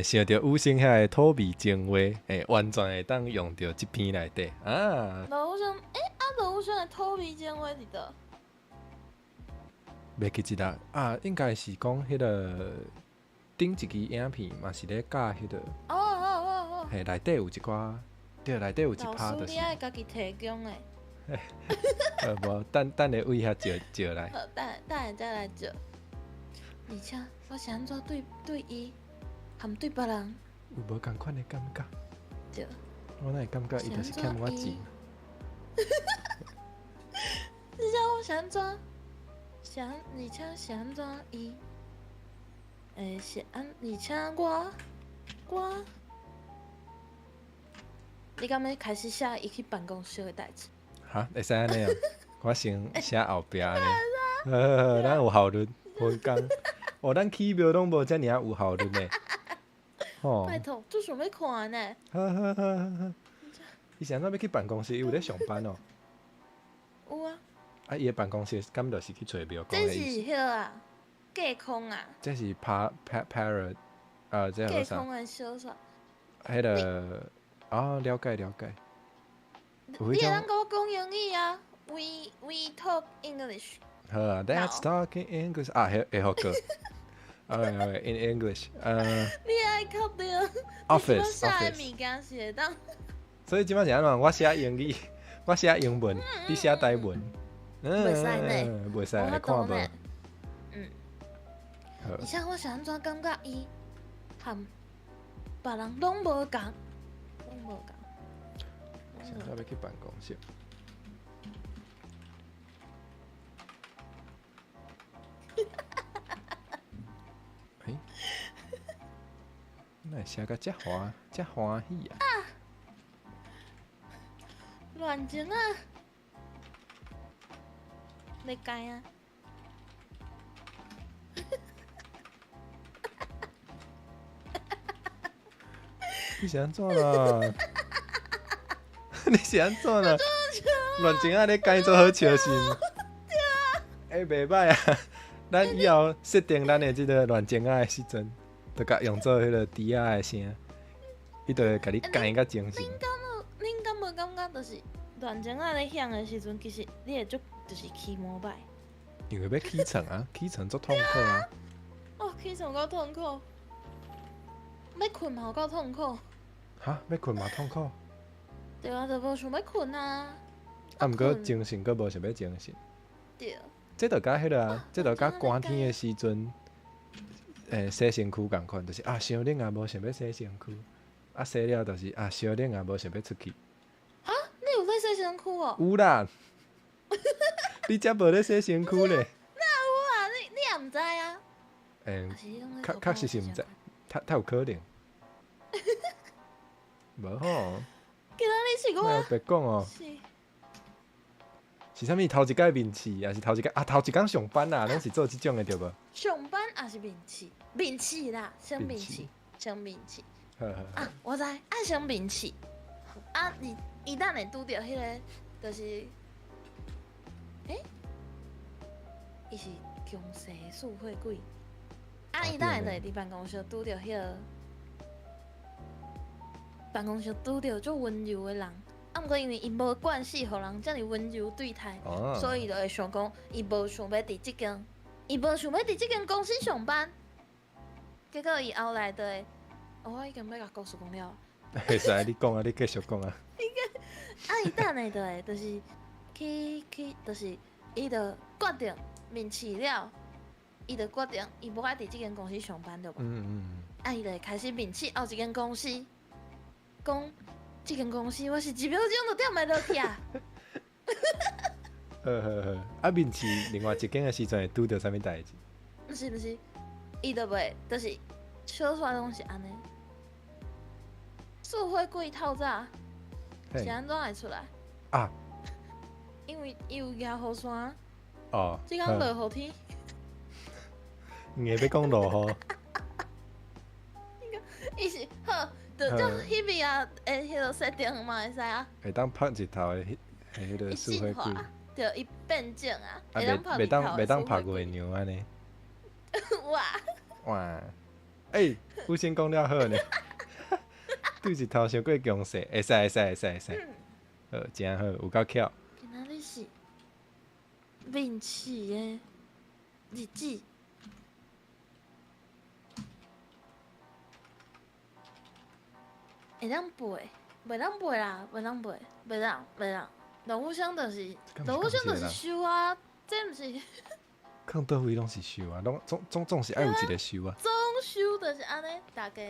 想著雨生遐个土味情話，完全會當用著這篇內底啊。羅宇軒，啊，羅宇軒的土味情話佇佗？袂記得啦，啊，應該是講彼个頂一支影片嘛是咧教彼个。哦哦哦哦。嘿，內底有一寡，對，內底有一趴就是。老師，你愛家己提供的。無，等等下位遐借借來。好，等等下再來借。而且我是按怎對對伊，含對別人有無仝款的感覺？對。我哪會感覺伊就是欠我錢？而且我是按怎？是按，而且是按怎伊？是按，而且我，你敢欲開始寫伊去辦公室的代誌？哈，會使按呢哦？我先寫後壁按呢。好，咱有效率，分工。哦，咱起廟攏無遮爾仔有效率呢。吼！拜託，足想欲看呢。好好好好好。伊是按怎欲去辦公室？伊有咧上班哦。有啊。啊，伊的辦公室敢就是去揣廟公這是彼个啊，架空啊。這是 parrot，這叫啥？架空的小說。彼个哦，了解了解。你會當佮我講英語啊？We talk English。好啊，Let's talk in English 啊，會會好歌。OK，in English，你愛確定？Office，寫的物件是會當。所以這擺是按怎？我寫英語，我寫英文，你寫台文。袂使呢，袂使，看無。嗯。而且我是按怎感覺伊含別人攏無仝，攏無仝。現在欲去辦公室。欸？哪會寫甲遮歡遮歡喜啊？啊！亂情啊！咧改啊！你是按怎啦？你是按怎啦？亂情仔咧改做好笑是？對啊。欸，袂䆀啊！咱以後設定咱的這个亂情仔的時陣，就共用做彼个豬仔的聲，伊就會共你改較精神。恁敢無？恁敢無感覺就是亂情仔咧響的時陣，其實你會足就是起毛擺。因為欲起床啊，起床足痛苦啊。哦，起床夠痛苦，欲睏嘛有夠痛苦。哈？欲睏嘛痛苦？對啊，就無想欲睏啊。啊，毋過精神閣無想欲精神。對。這就佮彼个啊，這就佮寒天的時陣，洗身躯仝款，就是啊，傷冷啊，無想欲洗身軀，啊洗了就是啊，傷冷啊，無想欲出去。哈，你有咧洗身軀哦？有啦，你才無咧洗身軀咧。哪有啊？你也毋知啊？確確實是毋知，較有可能。無吼。今仔日是我。白講哦。是啥物？頭一擺面試，抑是頭一擺啊？頭一工上班啊，攏是做這種的對無？上班抑是面試？面試啦，先面試，先面試。啊，我知，愛先面試。啊，伊伊等下拄著彼个，就是，伊是強勢四火鬼。啊，伊等下就會佇辦公室拄著彼个，辦公室拄著足溫柔的人。啊，毋過因為伊無慣勢，予人遮爾溫柔對待，所以伊就會想講，伊無想欲佇這間，伊無想欲佇這間公司上班。結果伊後來就會，哦，我已經欲共故事講了。會使，你講啊，你繼續講啊。啊，伊等下就會，就是去去，就是伊就決定面試了，伊就決定伊無愛佇這間公司上班對無？啊，伊就會開始面試後一間公司，講。這間公司我是一秒鐘就踮袂落去啊！好好好，啊面試另外一間的時陣會拄著啥物代誌？毋是毋是，伊就袂，就是小說攏是按呢。四火鬼透早是按怎會出來？啊！因為伊有舉雨傘。哦。這工落雨天。硬欲講落雨。伊是好。就就彼邊啊，會彼个設定嘛會使啊。會當拍日頭的彼彼个四火鬼。對，伊變種啊。啊，袂當拍月娘按呢。哇！哇！有先講了好呢。對日頭傷過強勢，會使會使會使會使。好，誠好，有夠巧。今仔日是面試的日子。會當背，袂當背啦，袂當背，袂當袂當。落雨聲就是，落雨聲就是收啊，這毋是。囥佗位攏是收啊，攏總是愛有一個收啊。總收就是按呢，大家，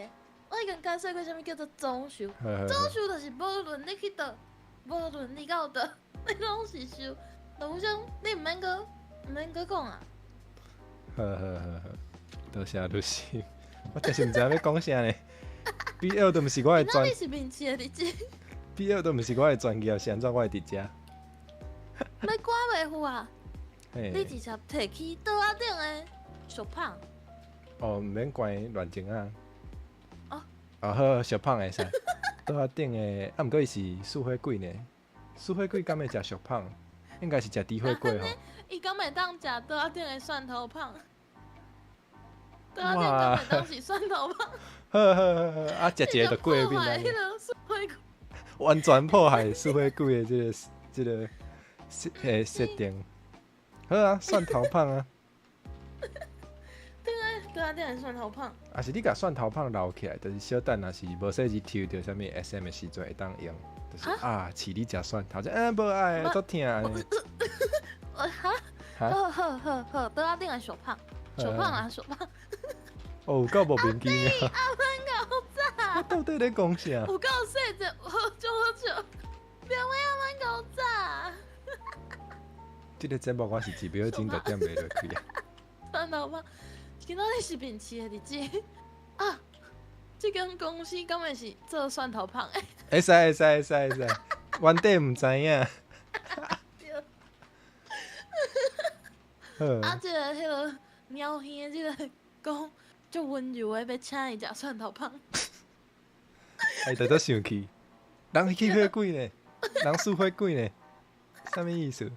我已經解釋過啥物叫做總收。總收就是無論你去佗，無論你到佗，你攏是收。落雨聲，你毋免閣毋免閣講啊。好好好好，多謝律師，我真是毋知影欲講啥呢。BL 都毋是我的專，BL 都毋是我的專業，是按怎我會佇遮？欲趕袂赴啊！你直接提起桌仔頂的小胖。哦，毋免關亂情啊。哦。哦好，小胖會使。桌仔頂的，啊，毋過伊是四火鬼呢？四火鬼敢會食小胖？應該是食豬火鍋吼。伊敢會當食桌仔頂的蒜頭胖？桌仔頂敢會當是蒜頭胖？好好好好，啊，食一个就過敏啊！完全破壞四火鬼的這個設定。好啊，蒜頭胖啊！對啊，對啊，對蒜頭胖。啊是你共蒜頭胖留起來，就是小等，若是無細膩抽著啥物 SM 的時陣會當用，就是啊，飼你食蒜頭，就無愛，足疼的。哈？好好好好，桌仔頂的小胖，小胖啊，小胖。哦，有夠無面筋啊！阿芬夠早。我到底咧講啥？有夠細隻，好笑好笑，兩位阿芬夠早。這個節目我是一秒鐘就點袂落去啊！蒜頭胖，今仔日是面試的日子啊！這間公司敢會是做蒜頭胖的？會使會使會使會使，原底毋知影。對。啊，這个彼个貓耳的這個講。足溫柔的欲請伊食蒜頭胖，哎，就足生氣，人去火鬼呢，人四火鬼呢，啥物意思？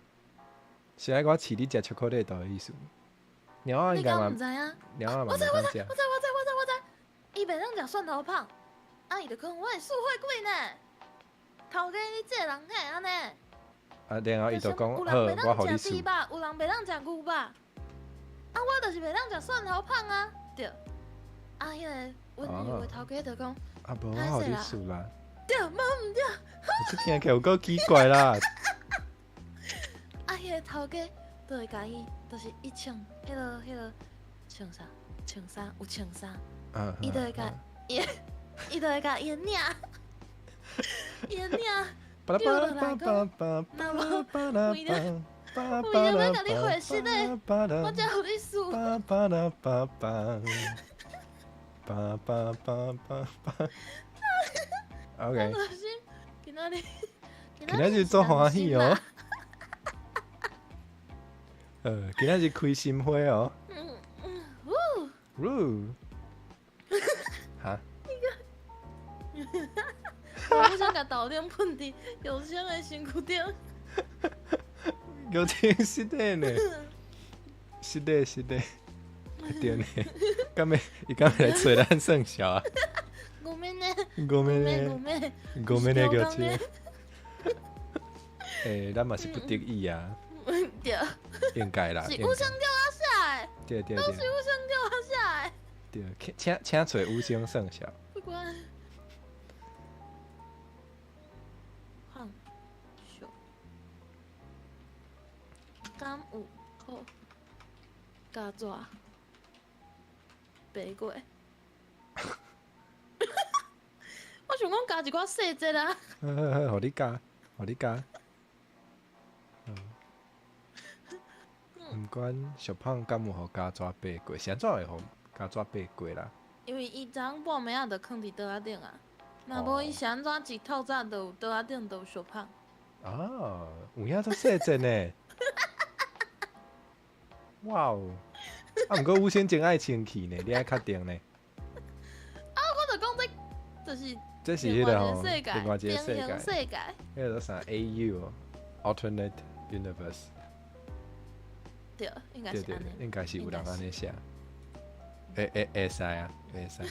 是愛我飼你食巧克力豆的意思？貓仔應該嘛？貓仔嘛我知我知我知我知我知我知，伊袂當食蒜頭胖，啊伊就講我是四火鬼呢，頭家你這个人哪會按呢？啊，然後伊就講好，我予你試。有人袂當食牛肉，啊我就是袂當食蒜頭胖啊，對。啊，彼个溫柔的頭家就講，啊，無我予你試啦。對，無毋對。這聽起來有夠奇怪啦。啊，彼个頭家就會共伊，就是一穿彼个彼个穿啥？穿衫，有穿衫，伊就會共伊，伊就會共伊的領，伊的領丟落來講，若無為著為著欲共你回實的，我才予你輸。巴巴拉巴巴，巴巴巴巴巴。OK。今仔日，今仔日足歡喜哦。今仔日開心花哦。嗚。哈？我想共豆奶噴佇玉生的身軀頂。玉生實的呢？實的實的，對呢。敢會伊敢會來揣咱算數啊？ごめんね。ごめんね。ごめん。ごめんね，玉生。欸，咱嘛是不得已啊。對。應該啦。是有聲叫我寫的。對對對。都是有聲叫我寫的。對，請揣有聲算數。不管。胖小，敢有予咬紙爬過？我想講加一寡細節啊。好好好，予你加，予你加。毋管小胖敢有予咬紙爬過，是按怎會予咬紙爬過啦？因為伊昨昏半暝仔就囥佇桌仔頂啊，若無伊是按怎一透早就有桌仔頂就有小胖。哦，有影足細節呢！哇哦！啊，毋過有先真愛清氣呢，你愛確定呢？啊，我就講這就是這是彼個吼，另外一個世界，世界，彼個叫啥？AU，Alternate Universe。對，應該是按呢。應該是有人按呢寫。會使啊，會使。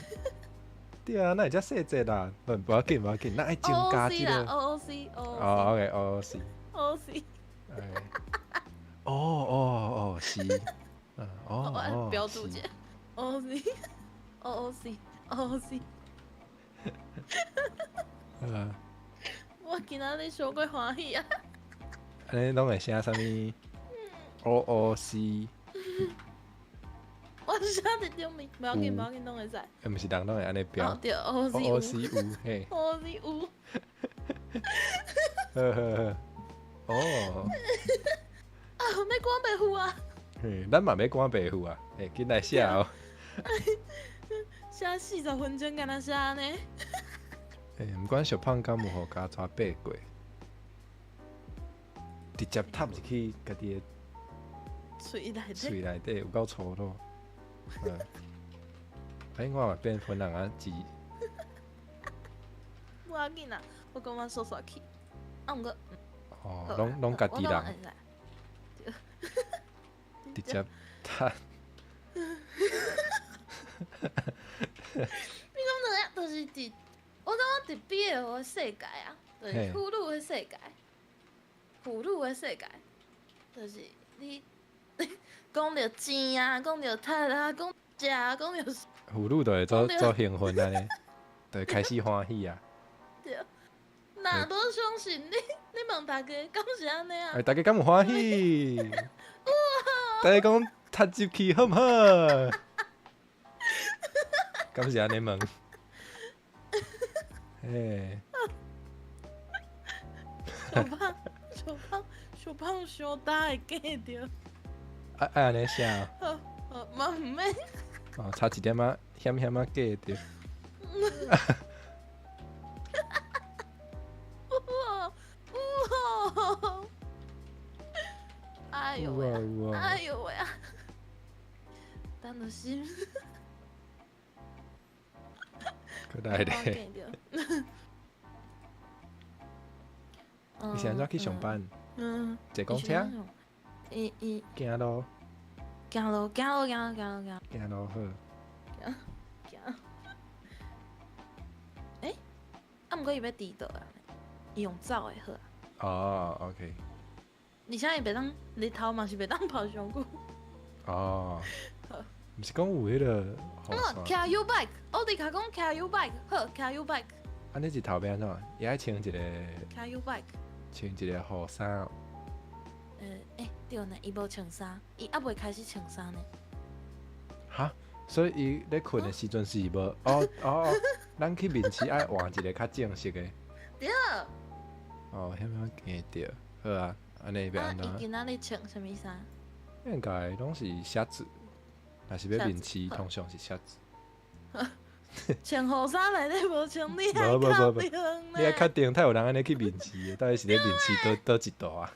對啊，哪會遮細節啦？無要緊，無要緊，咱愛增加這個。 O O C O。哦，OK，O O C。 O O C。哦哦哦，是。哦哦。標註者。O O C O O C O O C。我今仔日傷過歡喜啊！按呢攏會寫啥物？O O C。我寫佇頂面，無要緊，無要緊，攏會使。欸，毋是人攏會按呢標。對，O O C O O C 有嘿。 O O C 有。呵呵呵。哦。啊，欲趕白付啊！嘿，咱嘛欲趕白付啊！欸，緊來寫哦。寫40分鐘，敢若寫按呢？欸，毋管小胖敢有予咬紙爬過，直接插入去家己的喙內底，喙內底有夠粗魯。欸，我嘛變分人仔字。無要緊啦，我感覺煞煞去。啊，毋過，哦，攏家己人。直接插。你講怎樣？就是佇，我感覺佇 BL 的世界啊，就是婦女的世界，婦女的世界，就是你講著錢啊，講著讀啊，講食啊，講著。婦女就會做做興奮按呢，就會開始歡喜啊。對，若無相信你，你問大家敢是按呢啊？欸，大家敢有歡喜？大家講插入去好毋好？敢是按呢問？嘿。小胖，小胖，小胖，傷焦會過著。愛按呢寫。好，好，嘛毋免。哦，差一點仔，險險仔過著。有哦，哎呦喂，哎呦喂啊！等著心。閣來咧。你是按怎去上班？坐公車。伊伊。行路。行路，行路，行路，行路，行。行路好。行，行。欸，啊，毋過伊欲遲到啊，伊用走的好啊。哦，OK。而且伊袂當日頭嘛是袂當跑傷久。哦。毋是講有彼個。哦，騎 U bike，奧迪卡講騎 U bike，好，騎 U bike。按呢日頭欲按怎？伊愛穿一個。騎 U bike。穿一個雨衫。欸，對呢，伊無穿衫，伊猶未開始穿衫呢。哈？所以伊咧睏的時陣是無哦哦，咱去面試愛換一個較正式的。對。哦，遐物驚著，好啊，按呢欲按怎？伊今仔日穿啥物衫？應該攏是寫字，若是欲面試，通常是寫字。穿雨衫內底無穿，你愛確定？你愛確定，太有人按呢去面試的，到底是咧面試佗一道啊？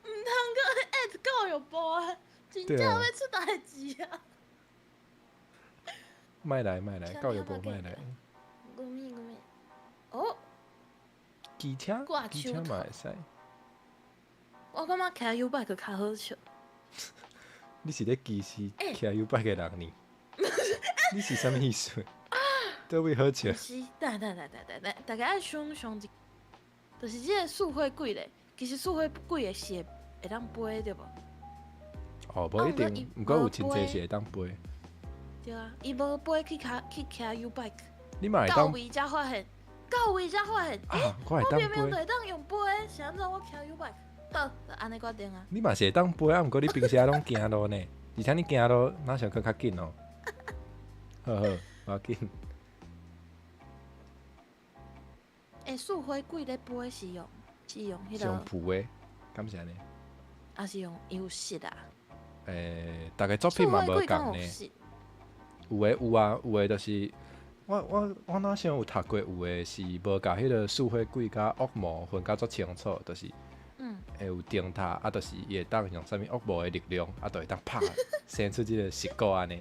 毋通閣 at 教育部啊！真正欲出代誌啊！莫來莫來，教育部莫來。ゴミゴミ。哦。機車，機車嘛會使。我感覺騎 YouBike 較好笑。你是咧歧視騎 YouBike 的人呢？你是啥物意思？佗位好笑？是，等等等等等，大家愛想像一，就是這個四火鬼咧，其實四火鬼的是會當飛對無？哦，無一定，毋過有真濟是會當飛。對啊，伊無飛去騎去騎 YouBike。你嘛會當？到位才發現，到位才發現，啊，我會當我明明就會當用飛，是按怎我騎 YouBike？好，就按呢決定啊。你嘛是會當飛啊，毋過你平時攏行路呢，而且你行路哪想閣較緊哦？好好，無要緊。欸，四火鬼咧飛是用彼個？是用浮的，敢是按呢？抑是用伊有色啊？欸，逐个作品嘛無仝呢。有的有啊，有的就是我哪想有讀過，有的是無共彼個四火鬼佮惡魔分甲足清楚，就是會有燈塔，啊，就是伊會當用啥物惡魔的力量，啊，就會當拍生出這個石膏按呢。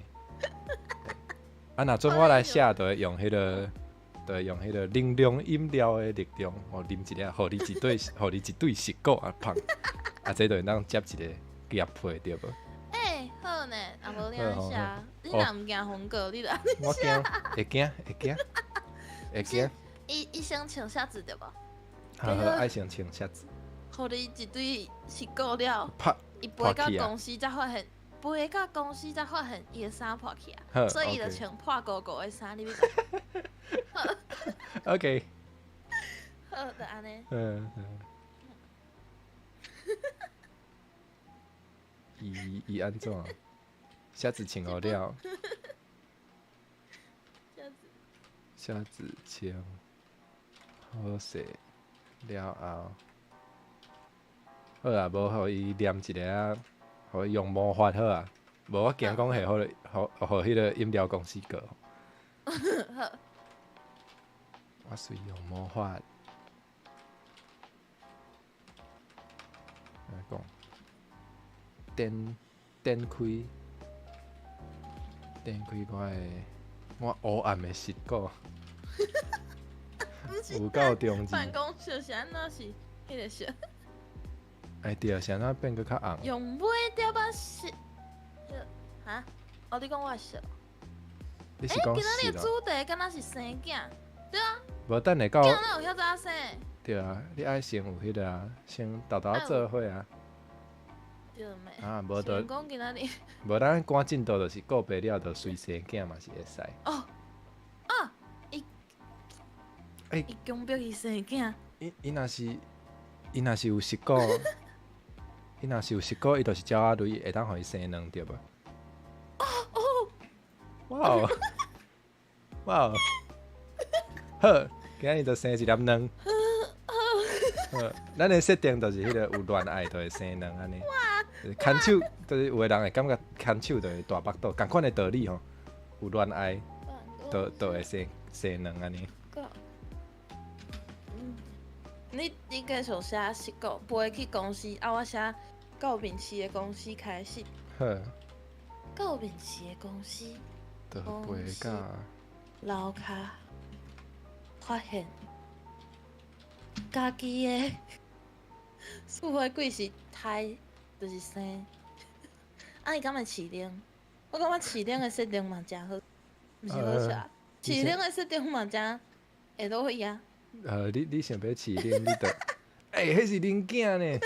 啊，若準我來寫，就會用彼個，就會用彼個能量飲料的力量，哦，啉一粒，予你一對，予你一對石膏啊，砰！啊，這就會當接一個業配對無？欸，好呢，啊無你按寫，你若毋驚紅過，你來我驚，會驚，會驚，會驚。伊先穿靴子對無？好好，愛先穿靴子。予你一對石膏了，伊飛到公司才發現。飛到公司才發現伊的衫破去啊，所以伊就穿破糊糊的衫入去。 OK。好，就按呢。嗯嗯。伊按怎？鞋子穿好了。鞋子穿好勢了後，好啊，無予伊念一下啊。予伊用魔法好啊，無我驚講會予予彼個飲料公司告。我隨用魔法來講，展開我黑暗的實果。有夠中二。辦公室是按怎是彼個色？哎對，是按怎變閣較紅？用尾碟仔色，哈？哦，你講我的色？你是講欸，今仔日的主題敢若是生囝，對啊。無等下到。囝哪有遐早生？對啊，你愛先有彼個啊，先沓沓做伙啊。對咩？啊，無就。講今仔日。無咱趕進度就是告白了，就隨生囝嘛是會使。哦，啊，伊，欸，伊強迫伊生囝。伊若是有石膏，伊若是有石膏，伊就是鳥仔類，會當予伊生卵對無？哦哦！哇哦！哇哦！好，今仔日就生一粒卵。好，咱的設定就是彼個有戀愛就會生卵按呢。牽手，就是有的人會感覺牽手就會大腹肚，仝款的道理吼。有戀愛，就會生卵按呢。你繼續寫實稿，飛去公司，啊，我寫到面試的公司開始。好。到面試的公司。就飛到樓跤，發現家己的四火鬼是胎，就是生。啊，伊敢會飼奶？我感覺飼奶的設定嘛誠好，毋是好笑。飼奶的設定嘛誠會落去啊。你想欲飼奶，你就，欸，彼是恁囝呢，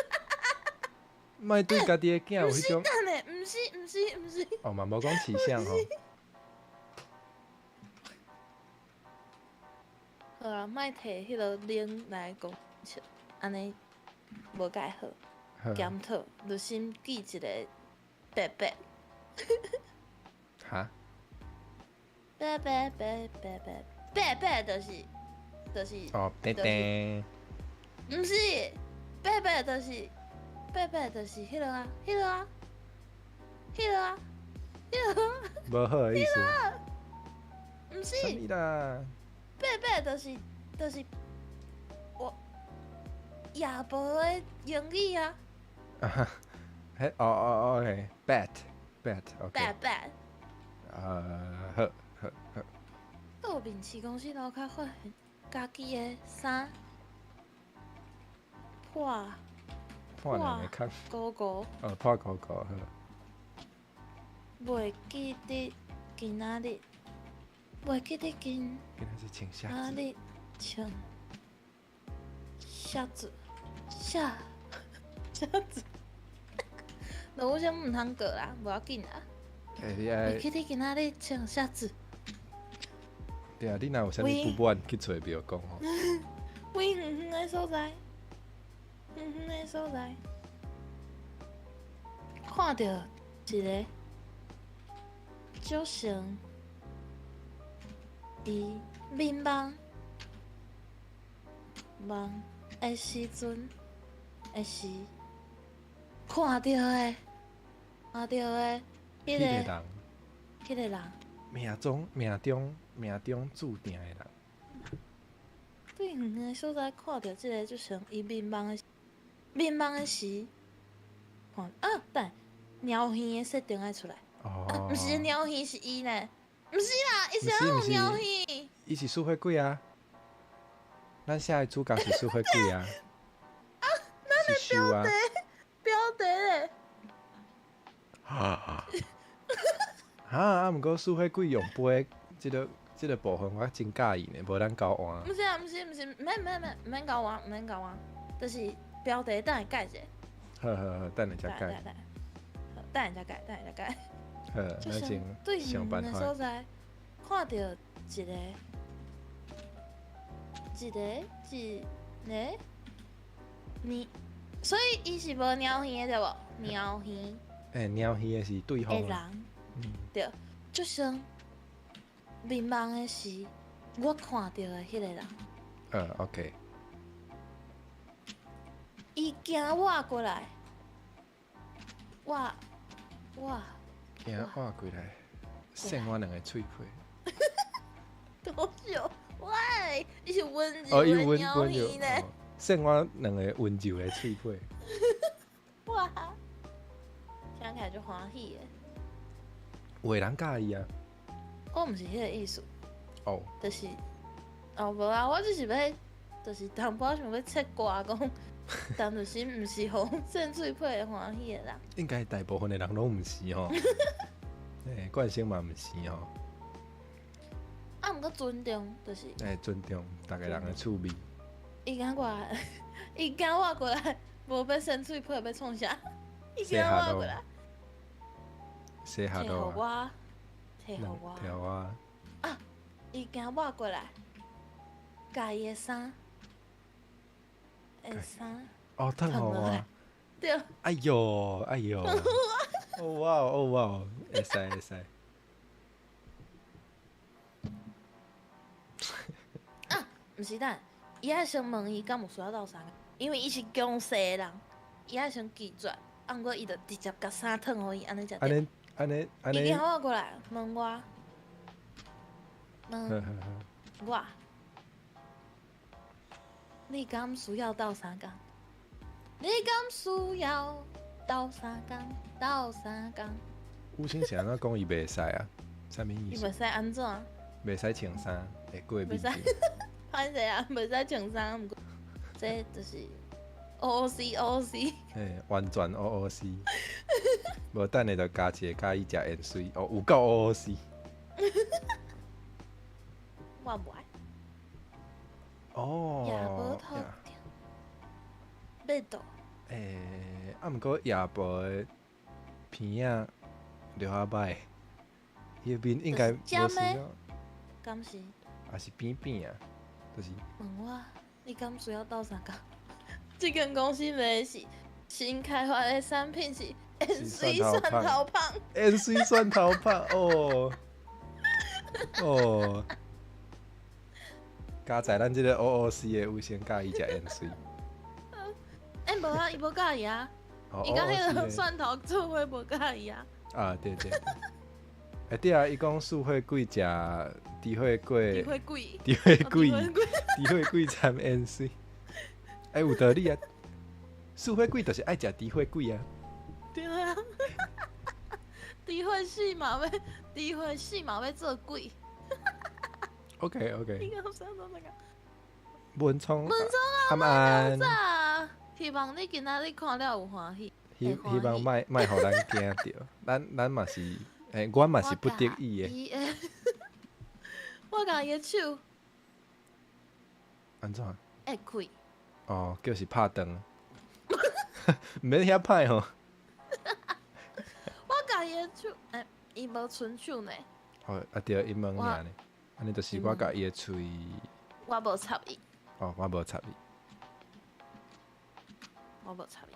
莫對家己的囝有彼種。毋是，等下，毋是，毋是，毋是。哦，嘛無講飼啥吼。好啊，莫摕彼个奶來講笑，按呢無蓋好。檢討，就先記一個白白。哈？哈？白白白白白白白就是哦，噔噔，毋是，白白就是白白就是彼落啊，彼落啊，彼落啊，彼落啊，無好的意思。毋是。啥物啦？白白就是我夜婆的英語啊。啊哈，嘿，哦哦，OK，bat，bat，OK。白白。好好好。道面市公司樓跤發現家己的衫破破兩个空。糊糊。哦，破糊糊好。袂記得今仔日，袂記得今今仔日穿啥仔日穿啥子啥啥子？落雨聲毋通過啦，無要緊啦。欸，你愛袂記得今仔日穿啥子？對啊，你若有啥物不滿去揣廟講吼。為遠遠的所在，遠遠的所在，看著一个酒神，伊眠夢夢的時陣的時，看著的，看著的，彼個彼個人，彼個人，命中命中命中注定的人。對遠遠的所在看著這个酒神，伊眠夢的眠夢的時，看啊，等貓耳的設定愛出來。哦，啊，毋是貓耳是伊呢，毋是啦，伊是按怎有貓耳？伊是輸血鬼啊！咱寫的主角是輸血鬼啊！啊，咱的標題標題咧？哈哈啊！毋過輸血鬼用杯這個部分我真佮意呢，無咱交換。毋是啊，毋是毋是，毋免毋免毋免交換，毋免交換，就是標題等下改者。好好好，等下才改。等下才改，等下才改。好，咱先對想辦法。遠的所在，看著一個一個一個你，所以伊是無貓耳的對無？貓耳。欸，貓耳的是對方。的人，對，就像眠夢的時，我看著的彼個人。OK。伊行倚過來，我我。行倚過來，扇我兩个喙皮。多少？喂，伊是溫柔的貓耳呢？扇我兩個溫柔的喙皮。哇，聽起來就歡喜的。有的人佮意啊。我毋是彼个意思。哦。就是，哦，無啊，我只是欲，就是淡薄仔想欲切歌講，但就是毋是予扇喙皮會歡喜的人。應該大部分的人攏毋是吼。欸，慣性嘛毋是吼。啊，毋過尊重就是。欸，尊重逐个人的趣味。伊行過來，伊行倚過來，無欲扇喙皮，欲創啥？伊行倚過來。洗下提予我，提予我。提予我。啊！伊行倚過來，共伊的衫，的衫。哦，褪予我。對。哎喲，哎喲。哦哇哦哇，會使會使。啊，毋是等，伊愛先問伊敢有需要鬥相共，因為伊是強勢的人，伊愛先拒絕，啊，毋過伊就直接共衫褪予伊，按呢才對。按呢按呢按呢。伊行倚過來問我，問我，你敢需要鬥相共？你敢需要鬥相共？鬥相共？有聲是按怎講伊袂使啊？啥物意思？伊袂使按怎？袂使穿衫，會過敏。袂使，歹勢啊，袂使穿衫，毋過這就是 O O C O O C。嘿，完全 O O C。無等下就加一個佮意食鹽水，哦，有夠 O O C。我無愛。哦。也無頭欲倒。欸，啊，毋過夜婆的鼻仔著較歹，伊的面應該無需要。敢是？也是扁扁啊，就是。問我，你敢需要鬥相共？這間公司賣的是新開發的產品是盐水蒜头胖，盐水蒜头胖哦哦，佳哉咱这个 O O C 的有先佮意食盐水。欸，无啊，伊无佮意啊，伊佮彼个蒜头做伙无佮意啊。啊，对对对。欸，对啊，伊讲素火贵食猪血粿，猪血粿，猪血粿，猪血粿掺盐水。欸，有道理啊，素火贵就是爱食猪血粿啊。对啊，猪血死嘛欲，猪血死嘛欲做鬼。 OK OK。你讲啥都那个。文聪，文聪啊，啊，希望你今仔日看了有欢喜。希望莫莫予咱惊著，咱嘛是，欸，阮嘛是不得已的。我共伊的手。按怎？会开。哦，叫是拍断。毋免遐歹吼。我共伊的手，欸，伊无伸手呢。哦，啊对，伊问尔呢，按呢就是我共伊的喙。我无插伊。哦，我无插伊。我无插伊。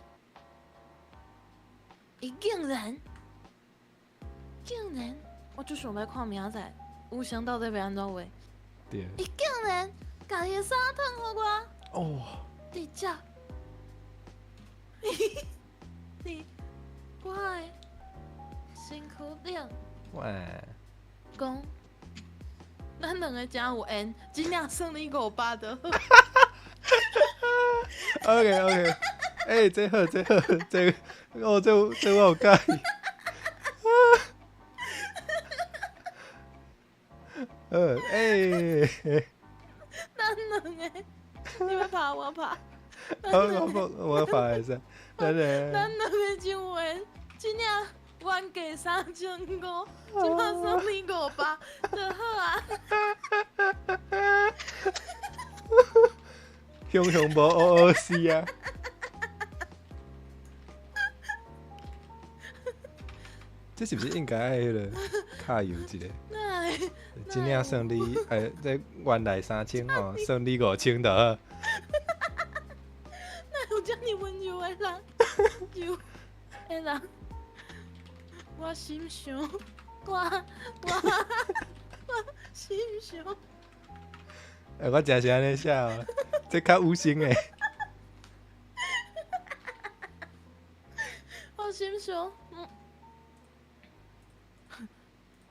伊竟然，竟然，我就想欲看明仔载有声到底欲按怎画。对。伊竟然共伊的衫褪予我。哦。直接。伫我的身躯顶。哇。讲，咱两个真有缘，真正算你500就好。 OK OK，欸，这好，这好，这哦，这这我有佮意。欸，咱两个，你欲拍我拍。我拍会使。咱两个真有缘，真正原价3500，这摆算你500就好啊。雄雄无 O O C 啊！这是毋是应该爱彼个卡油一个？真正算你哎，这原来3000吼，算你5000就好。哪有遮尔温柔的人？柔的人，我心想，我心想。欸，我真是按呢写哦，这较有心的。我心想，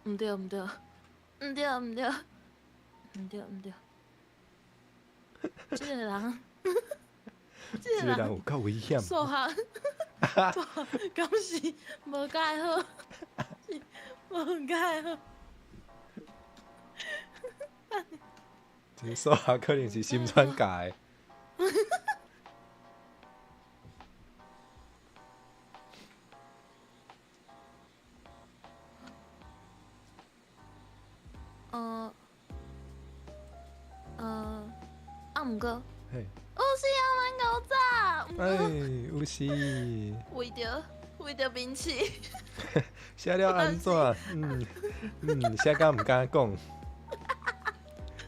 毋对毋对，毋对毋对，毋对毋对，这个人，这个人有够危险。数学，数学敢是无介好，是无介好。这数学可能是心川教的。啊，毋过，嘿，有时啊，蛮古早，哎，有时。为著面试。写了按怎？写甲毋敢讲。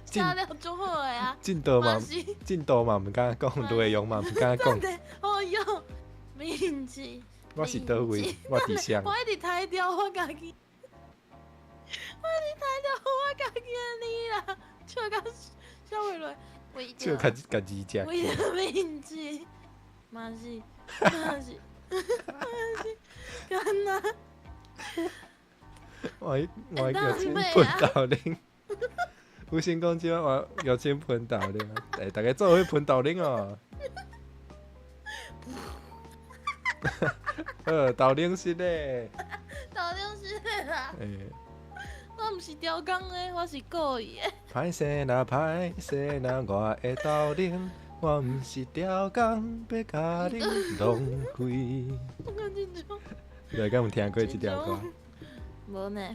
写了足好的啊！进度嘛，进度嘛毋敢讲，内容嘛毋敢讲。哦哟，面试。我是佗位？我伫啥？我一直抬掉我家己，我一直抬掉我家己的脸啦，笑甲笑袂落。笑甲家己食。为著面试，嘛是嘛是嘛是，干焦。我我玉清喷豆奶。有先讲这我玉清喷豆奶，欸，大家做伙喷豆奶哦。好，豆奶是咧。豆奶是咧啦。欸。我毋是刁工的，我是故意的。歹势啦，歹势啦，我的豆奶，我毋是刁工，欲共你浪费。我讲这种。你敢有听过这条歌？无呢。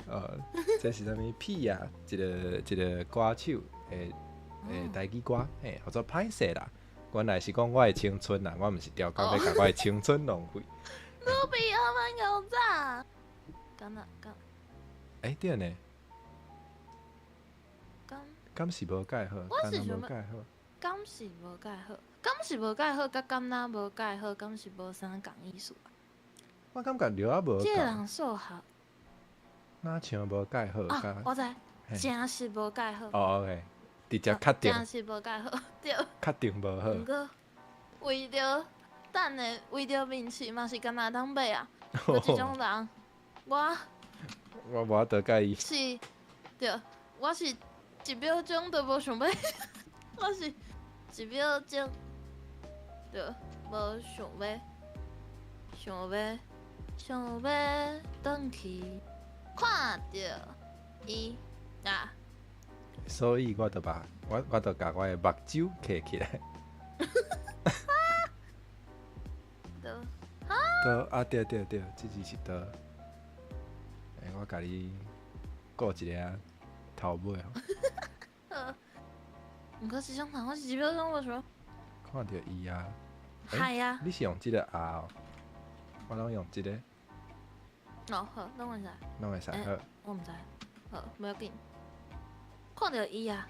这是啥物屁呀？一个歌手的台语歌，嘿，叫做歹势啦。原来是讲我的青春啦，我毋是刁工，欲共我的青春浪费。卢比阿曼古早，敢若敢？欸，对呢。敢是无盖好？我是想无盖好。敢是无盖好？敢是无盖好？佮敢若无盖好？敢是无啥仝意思啊？我感覺著啊無這個人數學若像無蓋好，啊，我知，誠實無蓋好。哦，OK，直接確定。誠實無蓋好，對。確定無好。毋過為著等下，為著面試嘛是敢若當買啊。有這種人，我我無法度佮伊。是，對，我是一秒鐘都無想欲，我是一秒鐘，對，無想欲，想欲，想欲轉去看著伊啊。所以我就把我就共我的目睭閉起來。對。倒啊對對對，這字是倒。欸，我共你顧一下頭尾吼。好。毋過這種人，我是一秒鐘無想。看著伊啊。係啊。你是用這個啊？我攏用這個。哦，好，攏會使。攏會使好。我毋知。好，無要緊。看著伊啊。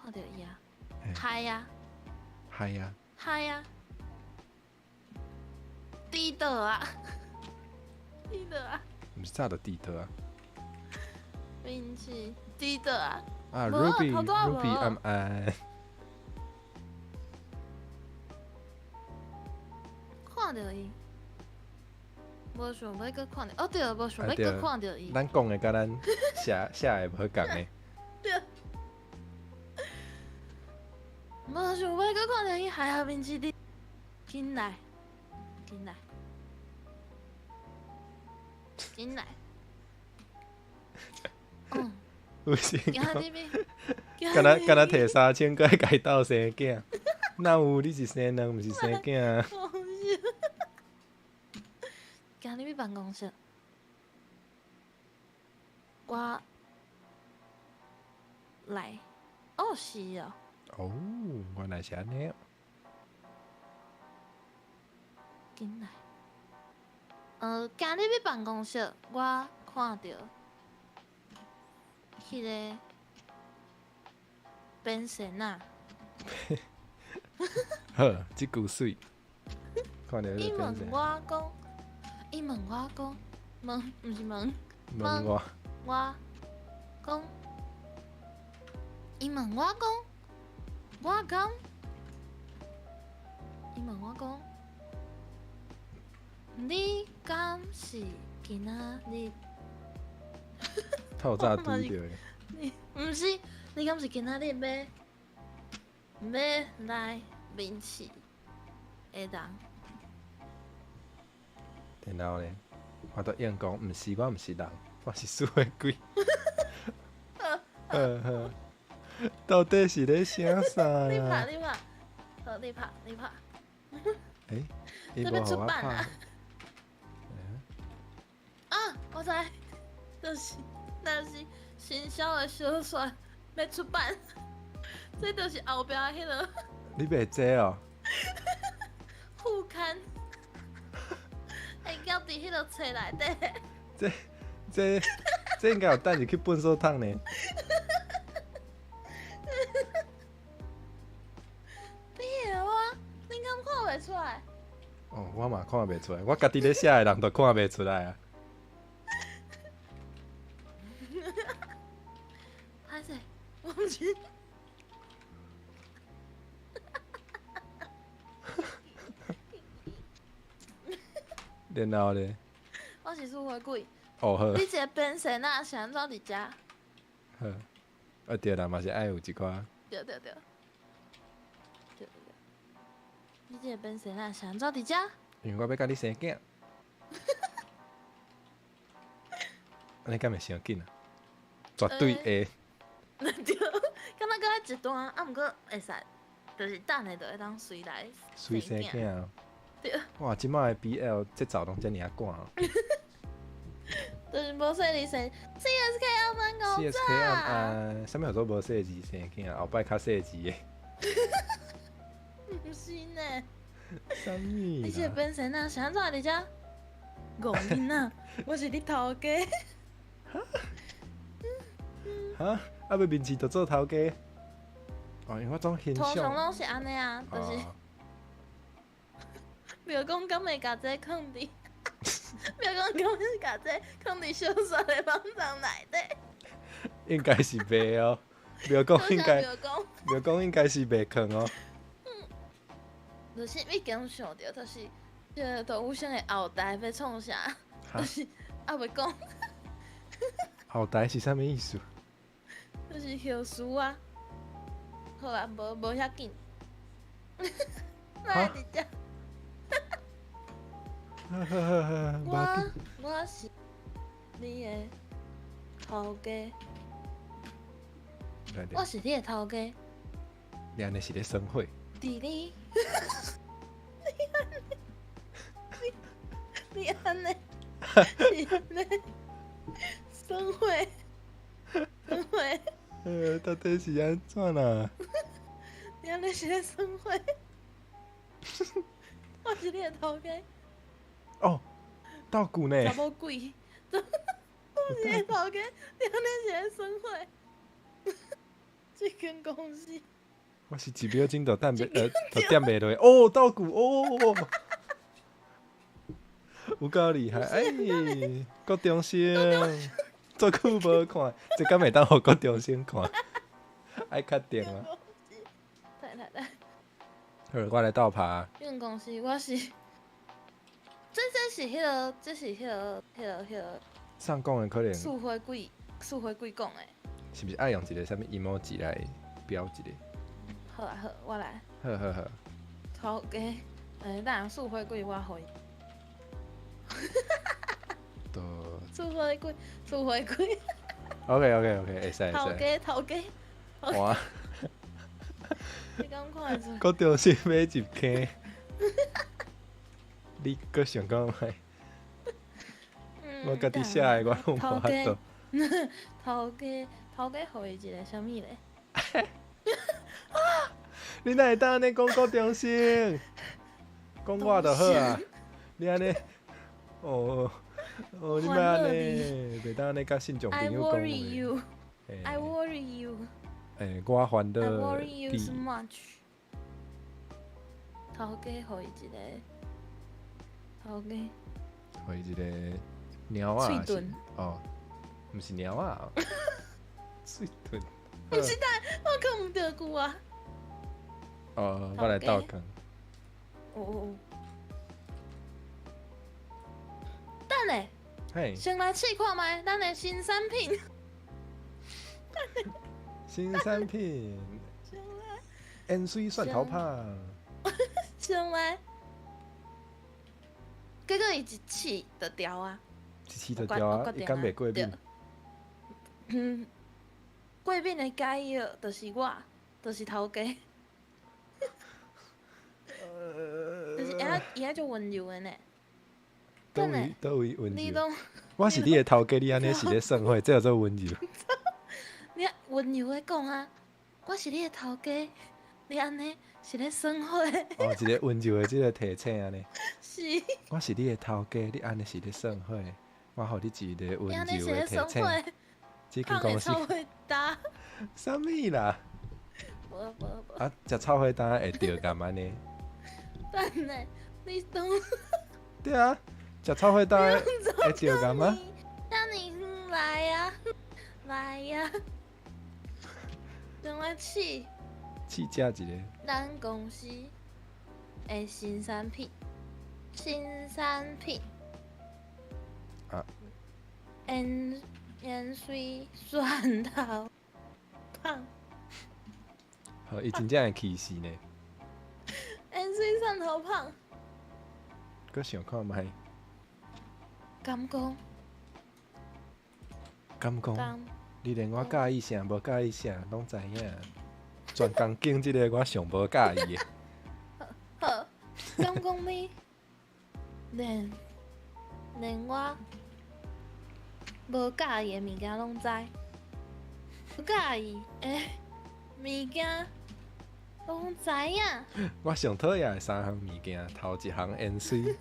看著伊啊。係啊。係啊。係啊。佇倒啊！佇倒啊！毋是早就佇倒啊！面試佇倒啊！啊，Ruby，Ruby 暗暗。看著伊，無想欲閣看著，哦對，無想欲閣看著伊。咱講的佮咱寫寫的無仝的。對。無想欲閣看著伊，還好面試佇，緊來。緊來，緊來。嗯。有時講，敢若敢若提3000閣愛共伊鬥生囝，哪有你是生卵，毋是生囝。今日去辦公室，我來，哦是哦。哦，原來是按呢。緊來，今日去辦公室，我看著彼个變身啊。好，這句媠。看著彼個變身。伊問我講，伊問我講，問毋是問，問我，我講，伊問我講，我講，伊問我講。你敢是今仔日？透早拄著的。你毋是，你敢是今仔日欲來面試的人？然後咧，我都應講，毋是，我毋是人，我是輸的鬼。呵呵，到底是咧寫啥啊？你拍，你拍，好，你拍，你拍。欸，伊無予我拍。啊！我知，就是，若是新銷的小說欲出版，這就是後壁彼个。你袂這哦？副刊，會交佇彼个冊內底。這應該有等入去糞掃桶呢。你會啊？你敢看袂出來？哦，我嘛看袂出來，我家己咧寫的人都看袂出來啊。歹勢，我毋是。然後咧？我是輸火鬼。哦好。你一个變身啊，是按怎佇遮？好，啊對啦，嘛是愛有一寡。對對對。對對對。你這個變身啊，是按怎佇遮？因為我欲佮你生囝。按呢敢會傷緊啊？絕對會。對，敢若閣愛一段，啊，毋過會使，就是等下就會當隨來隨生囝。對。哇，這擺的 BL 節奏攏遮爾啊趕哦。就是無細膩生 CSK 暗暗五 CSK 暗暗，啥物叫做無細膩生囝？後擺較細膩的。毋是呢。啥物？你這個變身啊，是按怎佇遮？戇囡仔，我是你頭家。哈？啊，欲面試就做頭家？哦，因為我總欣賞。通常攏是按呢啊，就是。廟公敢會共這囥佇？廟公敢會共這囥佇小說的網站內底？應該是袂哦。廟公應該，廟公，廟公應該是袂囥哦。就是已經想著，就是這个杜宇生的後代欲創啥，就是猶未講。後代是啥物意思？就是後事啊。好啊，無無遐緊。來佇遮。我是你的頭家。我是你的頭家。你按呢是咧耍火？佇你，你按呢是咧耍火？耍火？到底是按怎啦？你按呢是咧耍火？我是你的頭家。哦，道具呢？查某鬼，我是你的頭家，你按呢是咧耍火？這間公司。我是一秒鐘就等袂，就點袂落。哦，道具哦，有夠厲害！哎，國中生，足久無看，這敢會當予國中生看？愛確定啊！來來來，好，我來鬥拍。這間公司我是，這是彼个，這是彼个，彼个，彼个。上講的可能。四花鬼，四花鬼講的。是毋是愛用一个啥物 emoji 來標一個？好啊好，我來。好好好。頭家，等下四花鬼我予伊。四花鬼，四花鬼。 OK，會使會使。頭家頭家。哇！你敢看會出？國中生欲入坑，你閣想講覓？我家己寫的，我攏無法度。頭家頭家，予伊一个啥物咧？你哪會當按呢講國中生？講我就好啊！你按呢？哦哦，你莫按呢，袂當按呢佮信眾朋友講話。 I worry you. I worry you. 欸，我煩惱 I worry you so much. 頭家予伊一个，頭家。予伊一个貓仔。喙哦，毋是貓仔。喙鈍。毋是，但我講毋著句啊。哦，我來鬥講。哦。等下。嘿。先來試看覓，咱的新產品。新產品。先來。鹽水蒜頭芳。先來。結果伊一試就著啊。一試就著啊！伊敢袂過敏？嗯，過敏的解藥就是我，就是頭家。就是伊遐足溫柔的呢。佗位佗位溫柔？你我是你的頭家，你按呢是咧耍火，這叫做溫柔。你溫柔的講啊，我是你的頭家，你按呢是咧耍火。哦，一個溫柔的這個提醒按呢。是。我是你的頭家，你按呢是咧耍火，我予你一個溫柔的提醒。這間公司。啥物啦？無無無。啊，食臭火焦會著敢按呢？等下，你當。對啊，食臭火焦會著敢嗎？等你來呀，來呀，等我試。試食一个。咱公司的新產品，新產品。啊。鹽鹽水蒜頭芳。好，伊真正會起勢呢。鹽水蒜頭芳。閣想看覓？敢講？敢講？你連我佮意啥，無佮意啥，攏知影。全工間這个我上無佮意的。好，敢講你連我無佮意的物件攏知，無佮意的物件攏知影。我上討厭的三項物件，頭一項鹽水，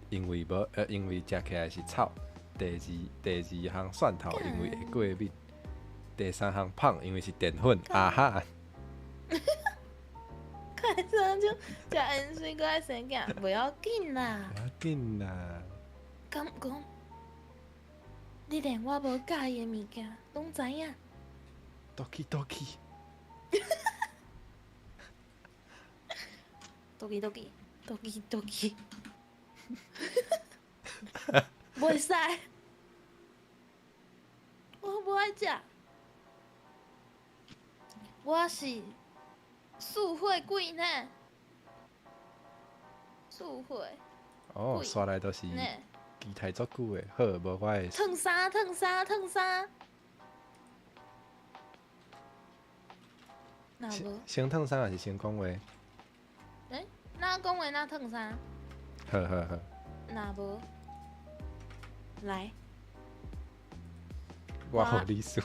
因為無因為食起來是臭；第二項蒜頭，因為會過敏；第三項芳，因為是澱粉。啊哈！看，生就食鹽水，閣愛生囝，袂要緊啦。袂要緊啦。敢講，你連我無佮意的物件攏知影。 Doki doki。 Doki doki doki doki。袂使，我無愛食。我是四歲鬼呢？四歲。哦，煞來都是期待足久的，好，無我會。燙衫，燙衫，燙衫。若無先燙衫還是先講話？欸，若講話若燙衫。好好好。若無，來。我予你輸。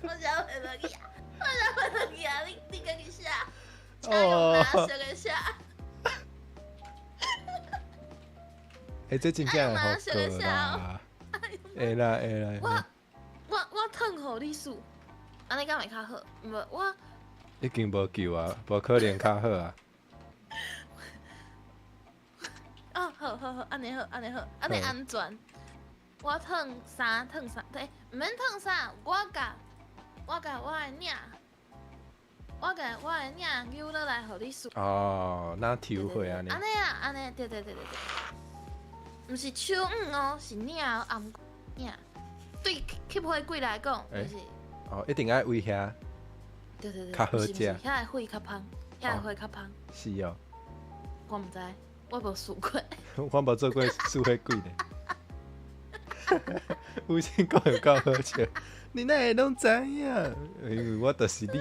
我想袂落去啊！我想袂落去啊！你家己寫，請用藍色的寫。欸，這真正會好過啦！會啦會啦。我褪予你輸，按呢敢會較好？無我已經無救啊，無可能較好啊。哦，好好好，按呢好，按呢好，按呢安全。我褪衫，褪衫，欸，毋免褪衫，我共我的領，我共我的領扭落來，予你輸。哦，那抽血按呢？按呢啊，按呢，對對對對對。毋是手腕哦，是領頷領。對吸血鬼來講，就是。哦，一定愛圍遐。對對對。較好食。遐的血較芳，遐的血較芳。是哦。我毋知，我無試過。我無做過吸血鬼呢。有先講有夠好笑，你哪會攏知影？因為我就是你。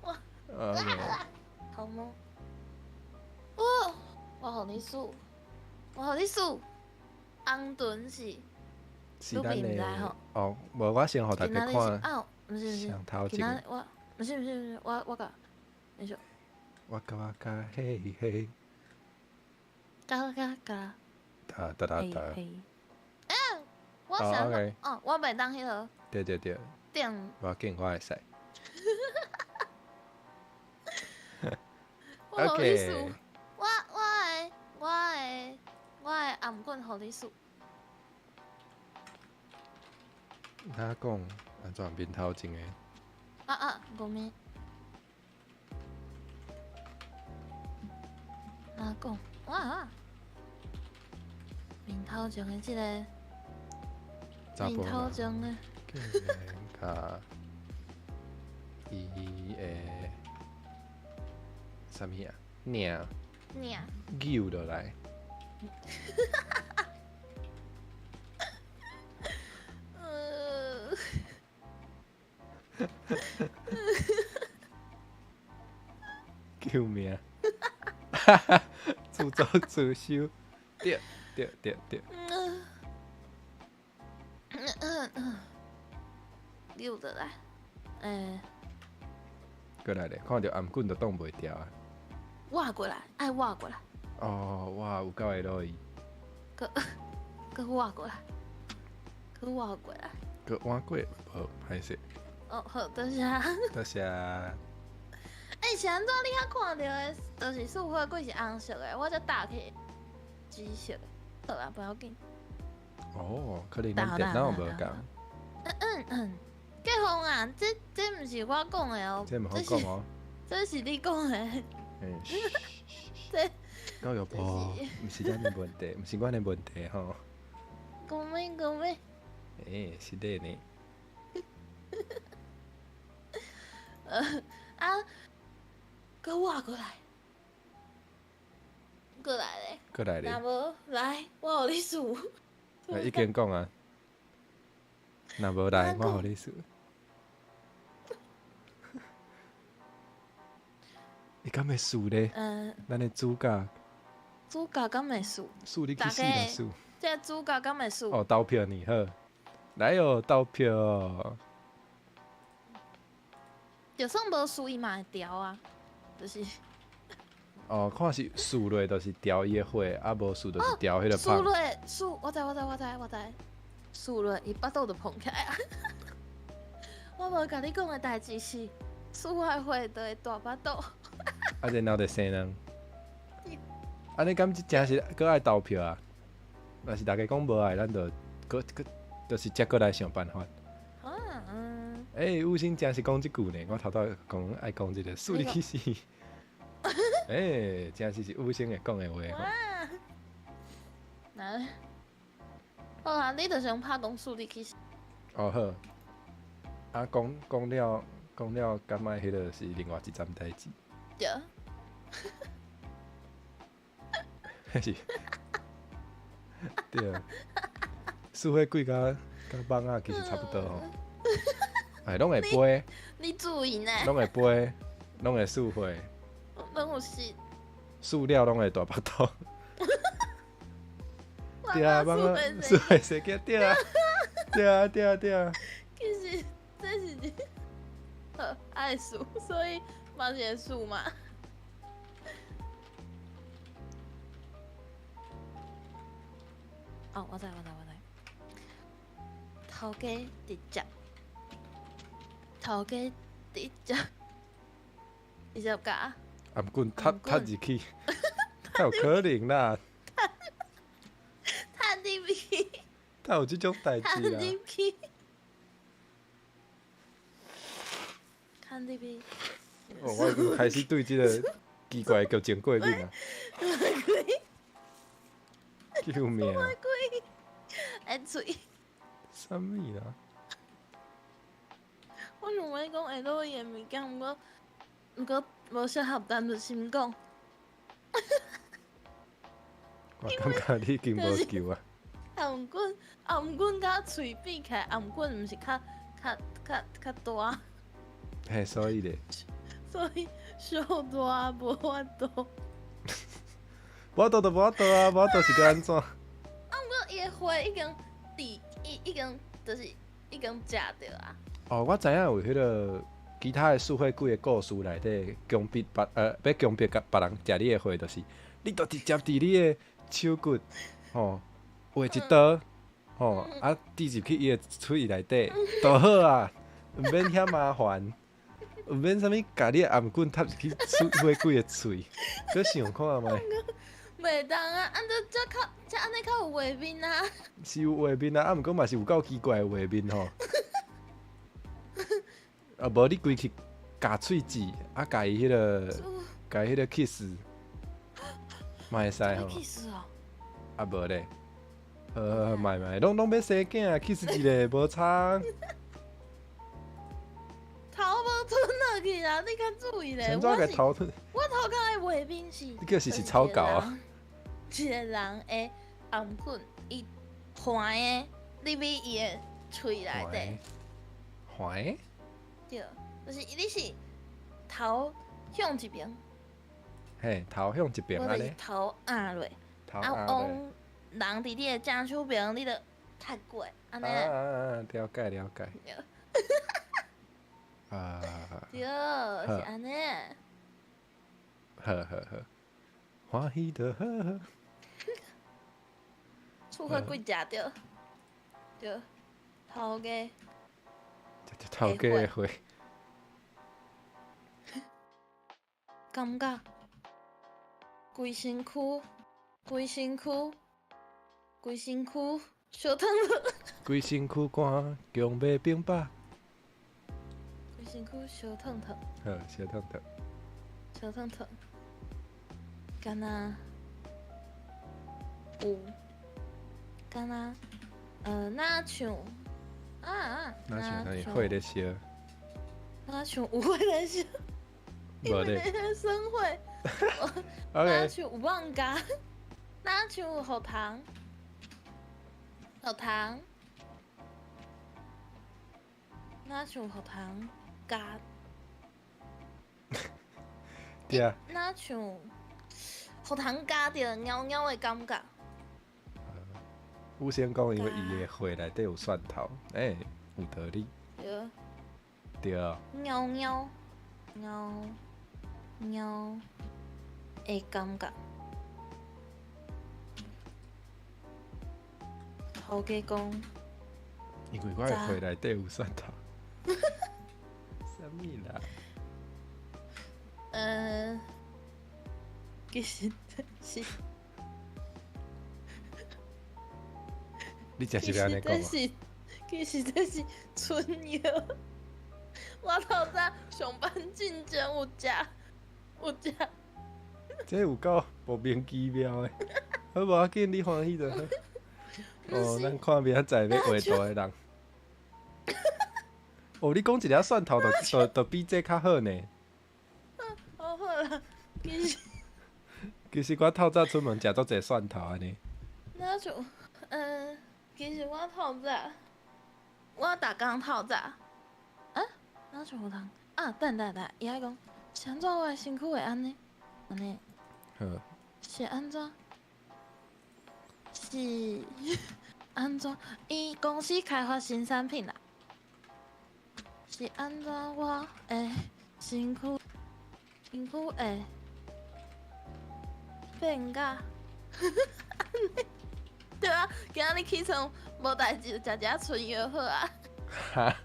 我，好嗎？我予你輸，我予你輸。紅唇是，是咱的哦，無我先予大家看。啊，毋是毋是，今仔我，毋是毋是毋是，我共，等下。我共我共嘿嘿。嘎嘎嘎！哒哒哒哒。欸，我想哦，我袂當彼个。對對對。頂。無要緊，我會使。我予你輸，我的頷棍予你輸。哪講？按怎面頭前的？啊啊，無咩。哪講？哇！面頭前的這個，面頭前的，佮伊的啥物啊？領領扭落來。救命！自作自受，對對對對。扭落來，欸。過來咧，看著頷棍就擋袂牢啊！挖過來，愛挖過來。哦，哇，有夠會落去。閣閣挖過來，閣挖過來。閣挖過，無歹勢。哦，好，多謝。多謝。欸，是按怎你遐看著的，就是四血鬼是紅色的，我才打起紫色的。好啊，不要緊。哦，可能咱電腦無仝。嗯，建宏啊，這毋是我講的哦。這毋好講哦。這是你講的。欸，這。教育部，毋是咱的問題，毋是阮的問題吼。講咩講咩？欸，是的呢。啊，閣挖過來，過來咧。過來咧。若無來，我予你輸。已經講啊。若無來，我予你輸。伊敢會輸咧？咱的主角。主角敢會輸？輸你去死啦輸！這個主角敢會輸？哦，投票呢好，來哦，投票。就算無輸，伊嘛會調啊，就是。哦，看是輸落就是調伊的血，啊無輸就是調彼個。輸落輸，我知我知我知我知。欶落，伊腹肚就膨起來啊！我無共你講的代誌是，欶的火就會大腹肚。啊，然後就生人。按呢敢這誠實閣愛投票啊？若是大家講無愛，咱就閣閣就是才閣來想辦法。欸，有心誠實講這句呢，我頭拄講愛講這個，欶你去死！欸，誠實是有心會講的話。那好啊，你就想拍講欶你去死。哦好，啊講講了講了，感覺彼個是另外一層代誌。對。彼是，對，欶火鬼佮佮蠓仔其實差不多吼。哎，攏會飛。你注意呢。攏會飛，攏會欶火。攏有死。欶了攏會大腹肚。對啊，蠓仔欶火生囝，對啊，對啊，對啊，對啊。其實這是好愛欶，所以嘛是會欶嘛。哦，我知，我知，我知。頭家直接，頭家直接，直接共頷棍踢踢入去，哪有可能啦？踢入去，哪有這種代誌啦？踢入去，踢入去。哦，我已經開始對這個奇怪的劇情過敏啊！救命！會喙。啥物啦？我想欲講會落伊的物件，毋過毋過無適合單獨心講。我感覺你已經無救啊！頷棍，頷棍佮喙比起來，頷棍毋是較較較較大。嘿，所以咧。所以小大無法度。無法度就無法度啊，無法度是欲按怎？啊，毋過伊的花已經佇已已經就是已經食著啊。哦，我知影有彼個其他的欶火鬼的故事內底，強迫別欲強迫共別人食你的火，就是你就直接佇你的手骨吼畫一刀吼，啊滴入去伊的喙內底就好啊，毋免遐麻煩，毋免啥物共你的頷棍插入去欶火鬼的喙，閣想看覓。袂當啊，按呢這較這按呢較有畫面啊。是有畫面啊，啊毋過嘛是有夠奇怪的畫面吼。啊，無你規去咬喙舌，啊，共伊彼个，共伊彼個 kiss，嘛會使吼。 kiss 哦。啊，無咧，莫莫，攏攏欲生囝，kiss 一个無差。頭無吞落去啦，你較注意咧。怎共頭吞？我頭殼的畫面是。你叫是是草狗啊？一個人的頷棍，伊橫的入去伊的喙內底。橫的？對，就是你是頭向一邊。嘿，頭向一邊按呢。頭壓落，啊，往人佇你的正手邊，你就踢過，按呢。啊啊啊！了解了解。啊。對，是按呢。好好好，歡喜就好。欶火鬼食著，對，頭家。頭家的火。感覺規身軀，規身軀，規身軀燒燙燙。規身軀汗，強欲冰飽。規身軀燒燙燙。好，燒燙燙。燒燙燙。敢若有，敢若若像啊啊，若像啥物火咧燒？若像有火咧燒。無咧。生火。若像有蠓咬，若像有予蟲，予蟲，若像予蟲咬。對啊。若像予蟲咬著貓貓的感覺。有先講，因為伊的火內底有蒜頭，欸，有道理。對。對。貓貓貓貓的感覺。頭家講，因為我的血內底有蒜頭。啥物啦？其實是，你真是欲按呢講？其實這是春藥。我透早上班進前有食，有食。這有夠莫名其妙的，好，無要緊，你歡喜就好。哦，咱看明仔載欲畫圖的人。哦，你講一粒蒜頭，就比這較好呢。好好啦，其實其實我透早出門食足濟蒜頭按呢。那就，其實我透早，我逐工透早，啊，哪像有人啊？等等等，伊愛講，是按怎我的身軀會按呢？按呢？好。是按怎？是按怎？伊公司開發新產品啦。是按怎我的身軀，身軀會變甲？對啊，今仔日起床無代誌，就食一春藥好啊。哈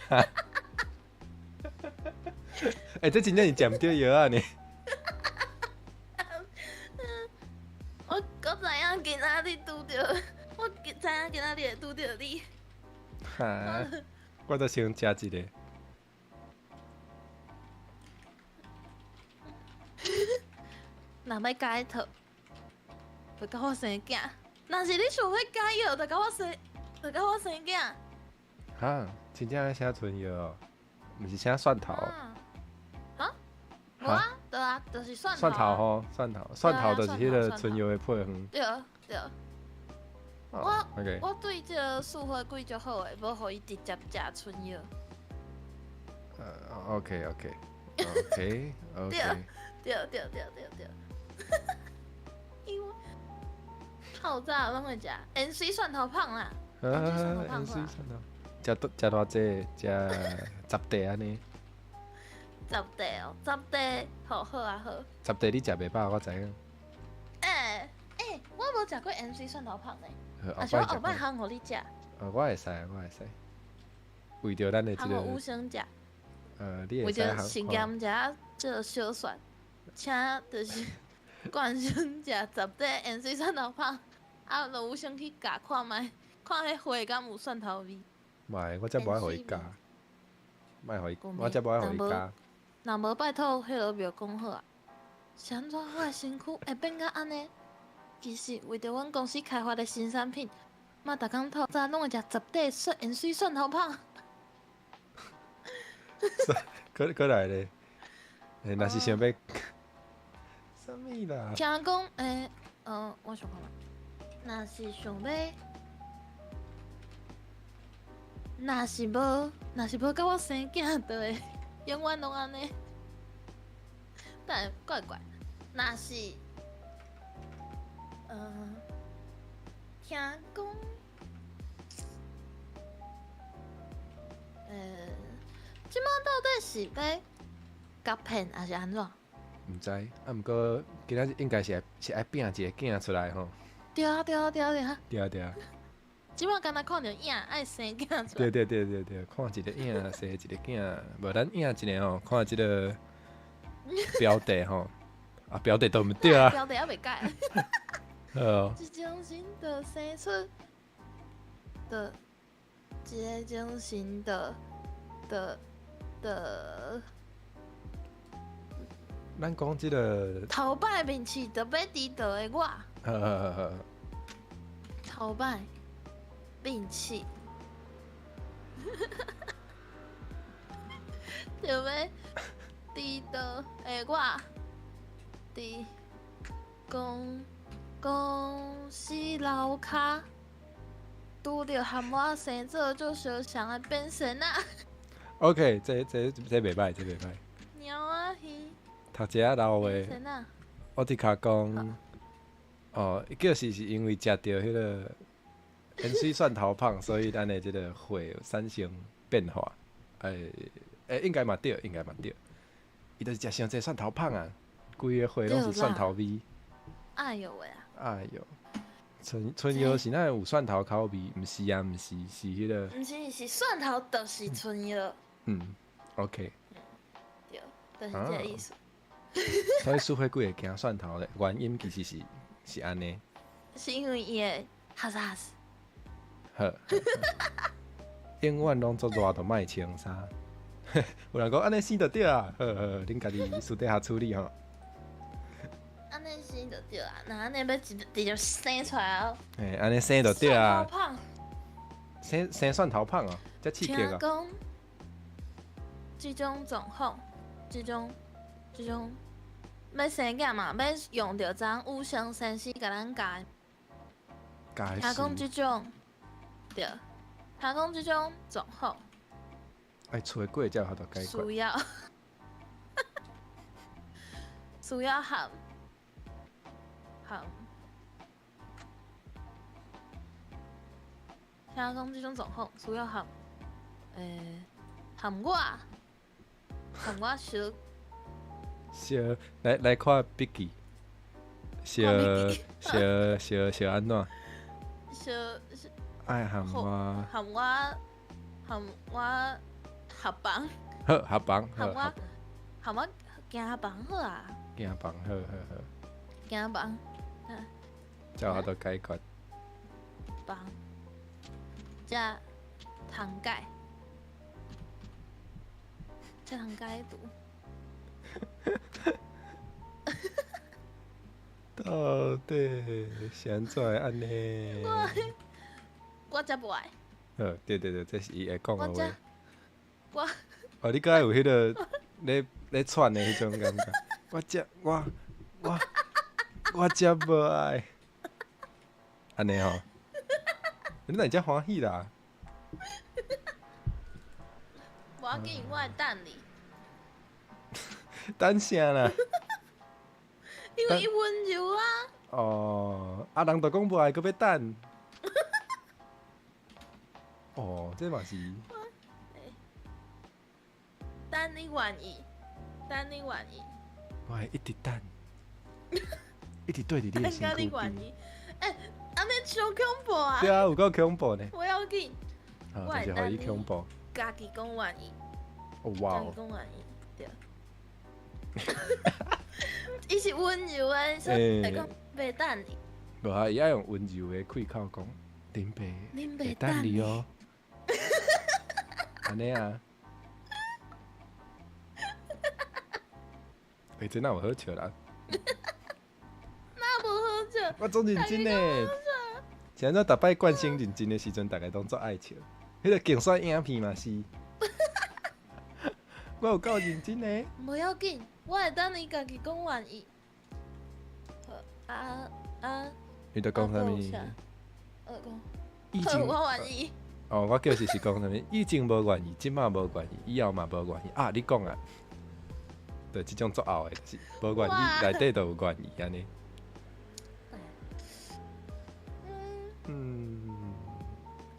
哈。欸，這真正是食毋著藥啊呢！我知影今仔日拄著，我知影今仔日會拄著你。哈！我著先食一個。若欲解套，就共我生囝。若是你想欲解藥，就共我生，就共我生囝。哈！真正愛寫春藥哦，毋是寫蒜頭。啊？無啊，對啊，就是蒜頭。蒜頭吼，蒜頭，蒜頭就是彼個春藥的配方。對對。我我對這個四花鬼足好的，無予伊直接食春藥。OK OK OK OK。對對對對對。因為透早攏會食鹽水蒜頭麭啦。啊，鹽水蒜頭，食多食偌濟，食十塊按呢。十塊哦，十塊好好啊好。十塊你食袂飽，我知影。欸，我無食過鹽水蒜頭麭呢。啊是我後擺烘予你食。我會使，我會使。為著咱的這個。烘予有生食。你會使。為著實驗一下這個小蒜，請就是冠生食十塊鹽水蒜頭麭，啊，就有生去咬看覓，看彼花敢有蒜頭味。袂，我才無愛予伊咬。莫予伊，我才無愛予伊咬。若無拜託，彼个廟講好啊。是按怎我的身軀會變甲按呢？其實為著阮公司開發的新產品，嘛逐工透早攏會食十塊蒜鹽水蒜頭麭。閣來咧，欸，若是想欲，啥物啦？聽講，欸，我想看覓，若是想欲，若是無佮我生囝，就會永遠攏按呢。但怪怪，若是，聽講，這擺到底是欲共騙還是按怎？毋知，啊，毋過今仔日應該是愛拼一个囝出來吼。對啊對啊對啊對啊。對啊對啊。這擺敢若看著影，愛生囝出來。對對對對對，看一個影生一個囝，無咱影一个吼，看這个標題吼，啊標題都毋對啊。標題猶未改。好。一精神就生出，的，一个精神的的的。咱講這个。頭擺面試就欲遲到的我。好好好好。頭擺面試，就欲遲到的我，佇公司樓跤拄著和我生做足相像的變身啊！ OK，這袂歹，這袂歹。貓仔魚。讀一下老話，我佇跤講，哦，就是是因為食著彼个鹽水蒜頭麭，所以咱的這个血產生變化。欸欸，應該嘛對，應該嘛對。伊就是食傷濟蒜頭麭啊，規个血攏是蒜頭味。哎喲喂啊！哎喲，春春藥是哪有蒜頭口味？毋是啊，毋是，是彼個。毋是，是蒜頭，就是春藥。嗯，OK。對，就是這個意思。所以蘇花鬼會驚蒜頭的原因其實是按呢。是因為伊會哈斯哈斯。好，永遠攏足熱，就莫穿衫。有人講按呢生就對啊，好好，恁家己私底下處理吼。按呢生就對啊，若按呢欲直接生出來啊。欸，按呢生就對啊。蒜頭胖。生生蒜頭胖哦，遮刺激啊！聽講，這種狀況，這種欲生囝嘛，欲用著昨昏雨生先生共咱教的。聽講這種，對，聽講這種狀況。愛揣過才有法度解決。需要，需要含含。聽講這種狀況需要含，含我，含我相。相來來看筆記，相相相相按怎？相相。愛含我。含我，含我。合房，好合房，含我，含我行房好啊。行房好好好。行房，才有法度解決。房，才通解，才通解除。到底是按怎會按呢？我才無愛。好，對對對，這是伊會講的話。我哦，你閣愛有彼個咧咧喘的彼種感覺。我才我我我才無愛，按呢吼，你哪會遮歡喜啦？無要緊，我會等你。等啥啦？因為伊溫柔啊。哦，啊人都講無愛，閣欲等。哦，這嘛是。等你願意，等你願意。我會一直等，一直對佇你的身軀邊。欸，按呢傷恐怖啊！對啊，有夠恐怖呢。無要緊，我會等你恐怖。家己講願意。哦哇！家己講願意，對。伊是溫柔的，所以會講袂等你。無啊，伊愛用溫柔的開口講，恁爸，恁爸會等你哦。按呢啊。欸，這哪有好笑啦？哪無好笑？我足認真的。是按怎？逐擺慣性認真的時陣，逐家攏足愛笑。彼個競選影片嘛是。我有夠認真的。無要緊，我會等你家己講願意。好啊啊！你佇講啥物？我講。我願意。哦，我叫是是講啥物？以前無願意，這擺無願意，以後嘛無願意。啊，你講啊！對，這種足拗的，就是無願意，內底就有願意按呢。嗯。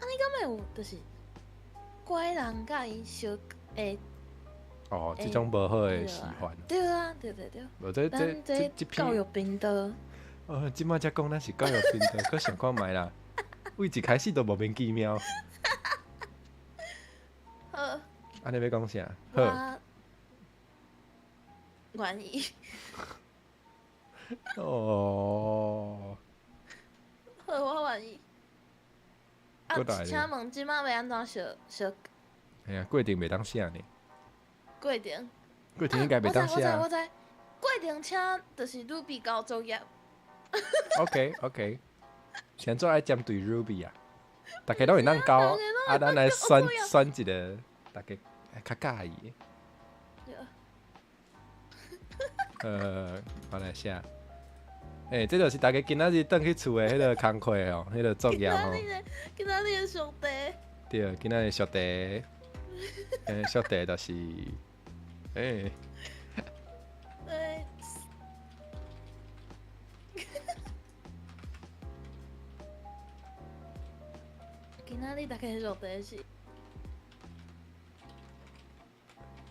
啊，你敢會有就是拐人佮伊相會？哦，這種無好的示範。對啊，對對對。無這這這這篇教育頻道。哦，這擺才講咱是教育頻道，閣想看覓啦。為一開始就莫名其妙。好。按呢欲講啥？好。願意。哦。好，我願意。啊，請問這擺欲按怎相相？哎呀，過程袂當寫呢。過程。過程應該袂當寫。我知我知，過程請就是 Ruby 交作業。 OK OK，是按怎愛針對 Ruby 啊？逐家攏會當交，啊，咱來選選一個，逐家較佮意的。我來寫。欸，這就是逐家今仔日轉去厝的彼个工課哦，彼个作業吼。今仔日的上題。對，今仔日上題，上題就是，欸。欸。今仔日逐家上題是。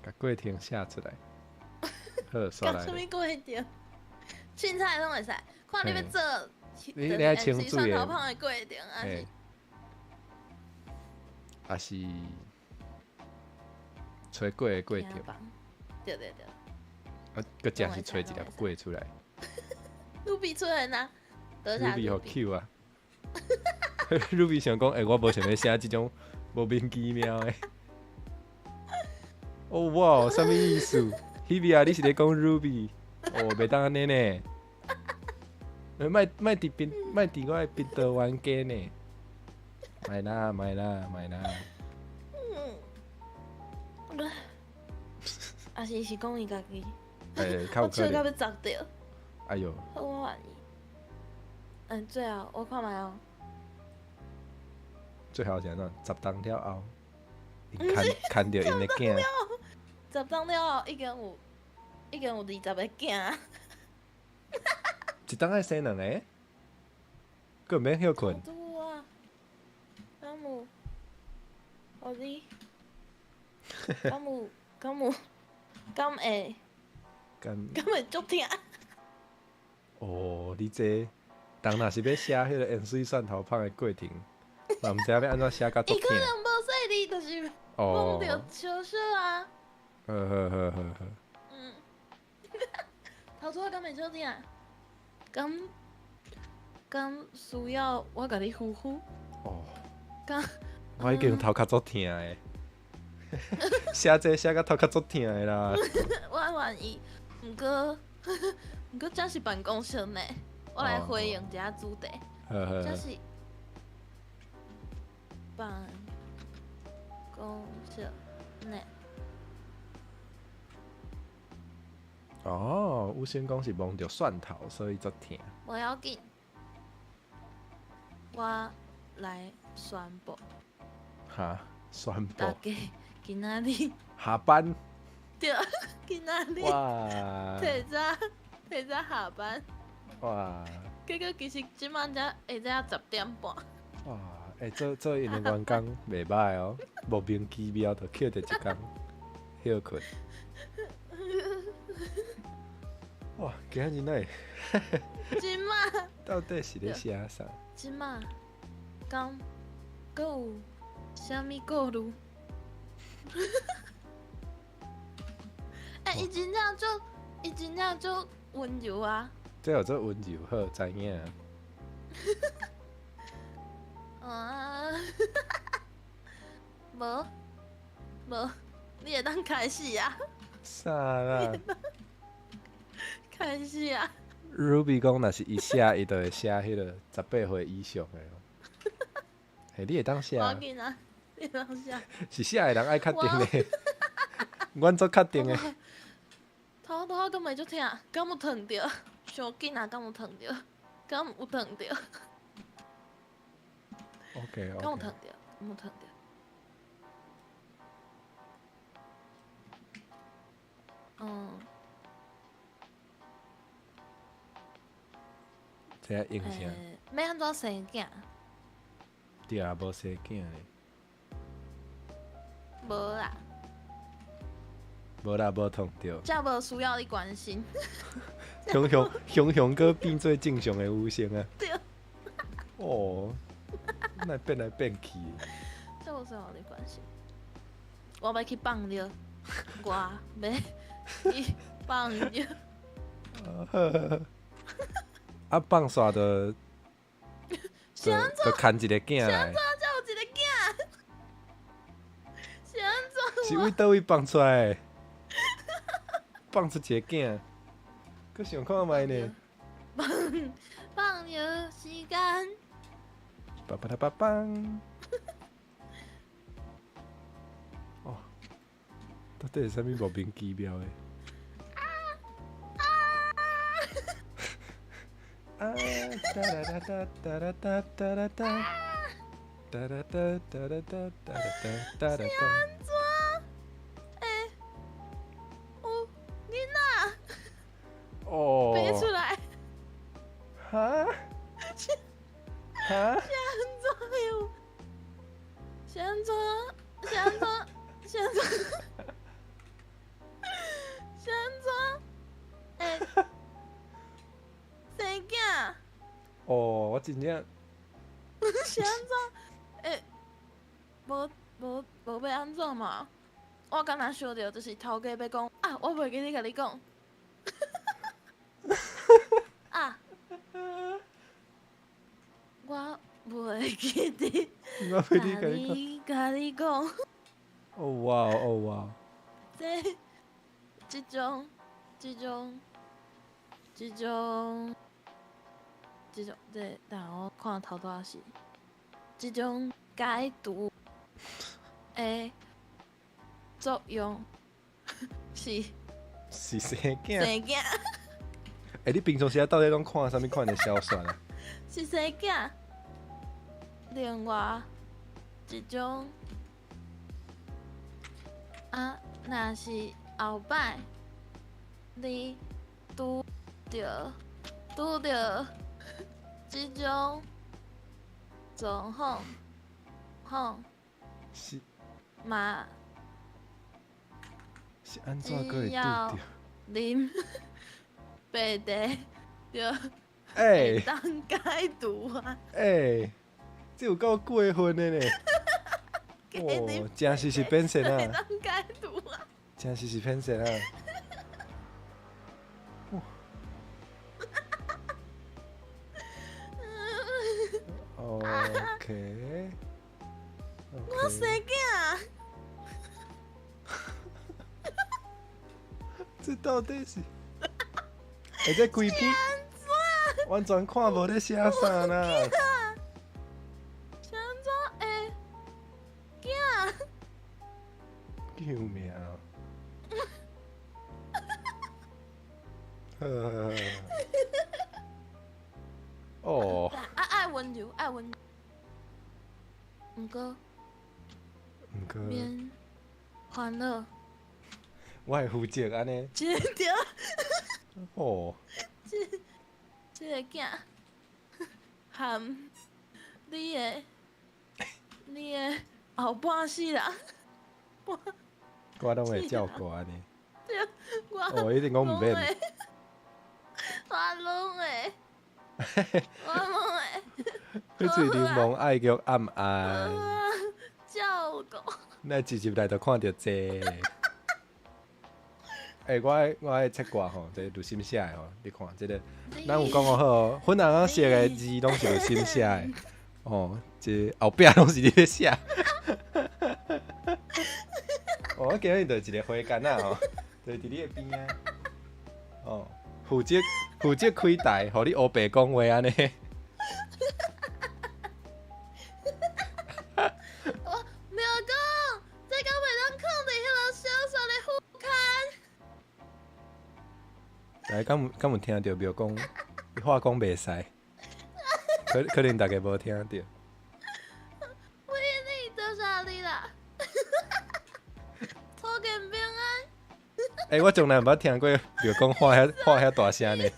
共過程寫出來。好，煞來。講啥物過程？凊彩攏會使，看你欲做你爱清水的蒜头芳的过程，还是？还是揣粿的过程？对对对。啊，阁真是揣一粒粿出来。 Ruby 出来啦！Ruby 予 Q 啊！Ruby 想讲，欸，我无想欲写這種莫名其妙的。哦哇，啥物意思？Hebe 啊，你是咧講 Ruby？哦，袂當按呢呢。莫莫佇頻，莫佇我的頻道冤家呢。莫啦，莫啦，莫啦。嗯。啊是是講伊家己。欸，較有可能。我笑到欲砸著。哎喲。好，我願意。嗯，最後我看覓哦。最後是按怎？10冬了後，𪜶牽著𪜶的囝。10冬了後已經有，已經有20個囝。一冬愛生兩个？閣毋免歇睏。拄啊，敢有？予你？敢有？敢有？敢會？敢會足疼？哦，你這人若是欲寫彼个鹽水蒜頭芳的過程，嘛毋知影欲按怎寫甲足伊可疼。能無細膩，就是摸著燒燒啊。好好好好好。嗯。頭拄仔敢會足疼？敢需要我共你呼呼？哦。敢？我已經頭殼足疼的。寫這寫甲頭殼足疼的啦。我願意，毋過毋過這是辦公室呢，我來回應一下主題。這是辦公室呢。哦，有先講是摸著蒜頭，所以足疼。無要緊，我來宣布。哈？宣布？大家今仔日下班。對，今仔日。哇！提早提早下班。哇！結果其實這擺才下早10點半。哇！欸，做做𪜶的員工袂䆀哦，莫名其妙就抾著一工歇睏。哇！今仔日哪會？這擺。到底是咧寫啥？這擺敢閣有啥物顧慮？欸，伊真正足，伊真正足溫柔啊！這叫做溫柔好，知影。啊，無無，你會當開始啊？啥啦？開始啊！Ruby 講，若是伊寫，伊就會寫彼個18歲以上的。欸，你會當寫？無要緊啊，你會當寫。是寫的人愛確定的，阮足確定的。頭拄仔敢會足疼？敢有燙著？傷緊啊！敢有燙著？敢有燙著？OK，敢有燙著？敢有燙著？嗯。這影啥？欲按怎生囝？對啊，無生囝咧。無啦。無啦，無燙著。這無需要你關心。雄雄雄雄閣變做正常的女生啊！對。哦，哪會變來變去？這無需要你關心。我欲去放尿，我欲去放尿。啊，放煞就是按怎？就牽一個囝來。是按怎才有一個囝？是按怎？是為佗位放出來的？放出一個囝，閣想看覓呢？放放尿時間。叭叭啦叭梆。哦，到底是啥物莫名其妙的？啊！哒啦哒哒哒哒哒哒哒，哒哒哒哒哒哒哒哒哒哒。是按怎？欸，有囡仔。哦。爬出來。哈？哈？是按怎有？是按怎？是按怎？是按怎？是按怎？欸。生囝。哦。真正是按怎？欸，無無無欲按怎嘛？我敢若想著就是頭家欲講啊，我袂記得共你講。啊！我袂記得，我袂記得共你講。共你講。 Oh wow oh wow！這這種這種這種這種這，等下我看頭拄仔是這種解毒的作用是是生囝。生囝。欸，你平常時到底攏看啥物款的小說啊？是生囝。另外一種啊，若是後擺你拄著拄著這種狀況，吼是嘛是按怎閣會拄著？啉白茶就欸會當解毒啊！欸，這有夠過分的呢！哦，真是是變神啊！會當解毒啊！真是是變神啊！哇！OK，我生囝。這到底是？欸，這規篇完全看無咧寫啥啦！是按怎會囝？救命！呵呵呵。哦。啊，愛溫柔，愛溫柔。毋過。毋過。免煩惱。我會負責按呢。這對。哦。這這个囝含你的你的後半世人，我我攏會照顧按呢。對，我哦，一定講毋免。我攏會，我攏會。彼喙檸檬愛玉暗暗。照顧。咱一入來就看著這個。欸，我愛切歌吼，這個呂心寫的吼，你看這個，咱有講好，粉紅色的字攏是呂心寫的，哦，這後壁攏是你咧寫。哦，我今日就一個花干仔吼，就佇你的邊仔，哦，負責負責開台，予你烏白講話按呢。我沒有講，這敢袂當囥佇彼個小說的副刊。大家敢有敢有聽著廟公？伊話講袂使，可可能大家無聽著。我你多謝你啦，土建平安。欸，我從來毋捌聽過廟公喊遐喊遐大聲呢。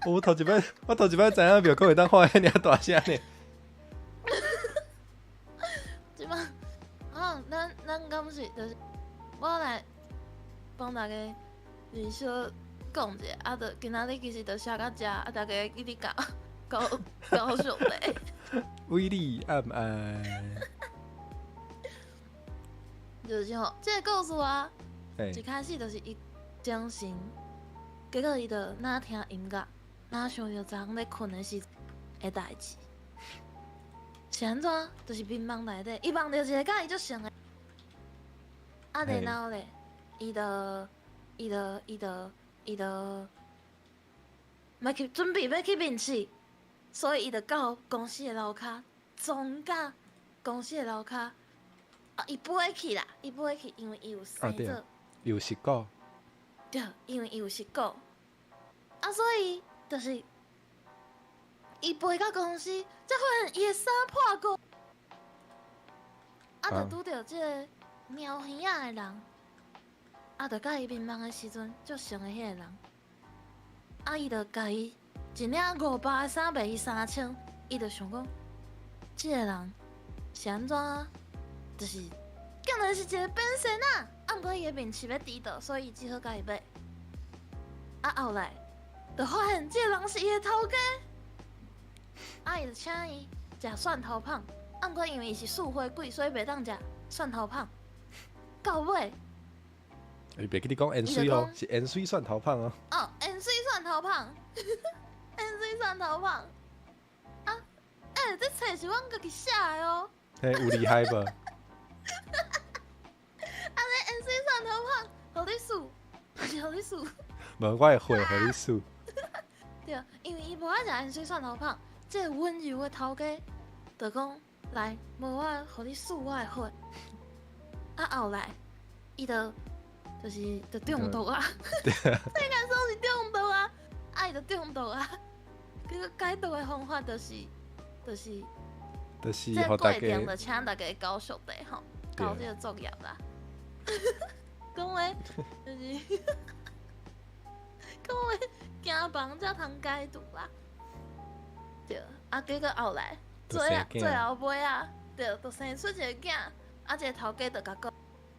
我頭一擺，我頭一擺知影廟公會當喊遐爾大聲呢。這擺，哦，咱咱敢是就是我來幫大家小講一下，啊，就今仔日其實就寫到遮，啊，大家一直搞搞搞笑咧。威力暗暗。就是吼，這個故事啊，一開始就是伊精神，結果伊就若聽音樂，若想著昨昏咧睏的時的代誌，是按怎？就是眠夢內底，伊夢著一個佮伊足像的，啊，然後咧，伊就伊就伊就伊就欲去準備欲去面試，所以伊就到公司的樓跤，撞到公司的樓跤。啊！伊飛去啦，伊飛去，因為伊有生做，伊有蝕骨。對，因為伊有蝕骨，啊，所以就是伊飛到公司，才發現伊的衫破過，啊，就拄著這個貓耳仔的人，啊，就佮伊眠夢的時陣足像的彼個人，啊，伊就共伊一領500的衫賣伊3000，伊就想講，這個人是按怎？就是，竟然是一個變身啊！啊，毋過伊的面試欲遲到，所以伊只好共伊買。啊，後來，就發現這個人是伊的頭家，啊，伊就請伊食蒜頭麭，啊，毋過因為伊是四花鬼，所以袂當食蒜頭麭。到尾，伊袂記你講鹽水哦，是鹽水蒜頭麭哦。哦，鹽水蒜頭麭，鹽水蒜頭麭。啊，欸，這冊是阮家己寫的哦。嘿，有厲害無？啊，這鹽水蒜頭麭，予你試，毋是予你試。無，我的血予你試。對，因為伊無愛食鹽水蒜頭麭，這個溫柔的頭家就講來，無我予你試我的血。啊，後來伊就就是就中毒啊，這個算是中毒啊，啊，伊就中毒啊。結果解毒的方法就是就是就是這予大過程家就請大家交熟的吼，交這個作業啦。講話就是講話驚房才通解毒啦。對，啊，結果後來最後尾啊，對，就生出一個囝，啊，這個頭家就共講，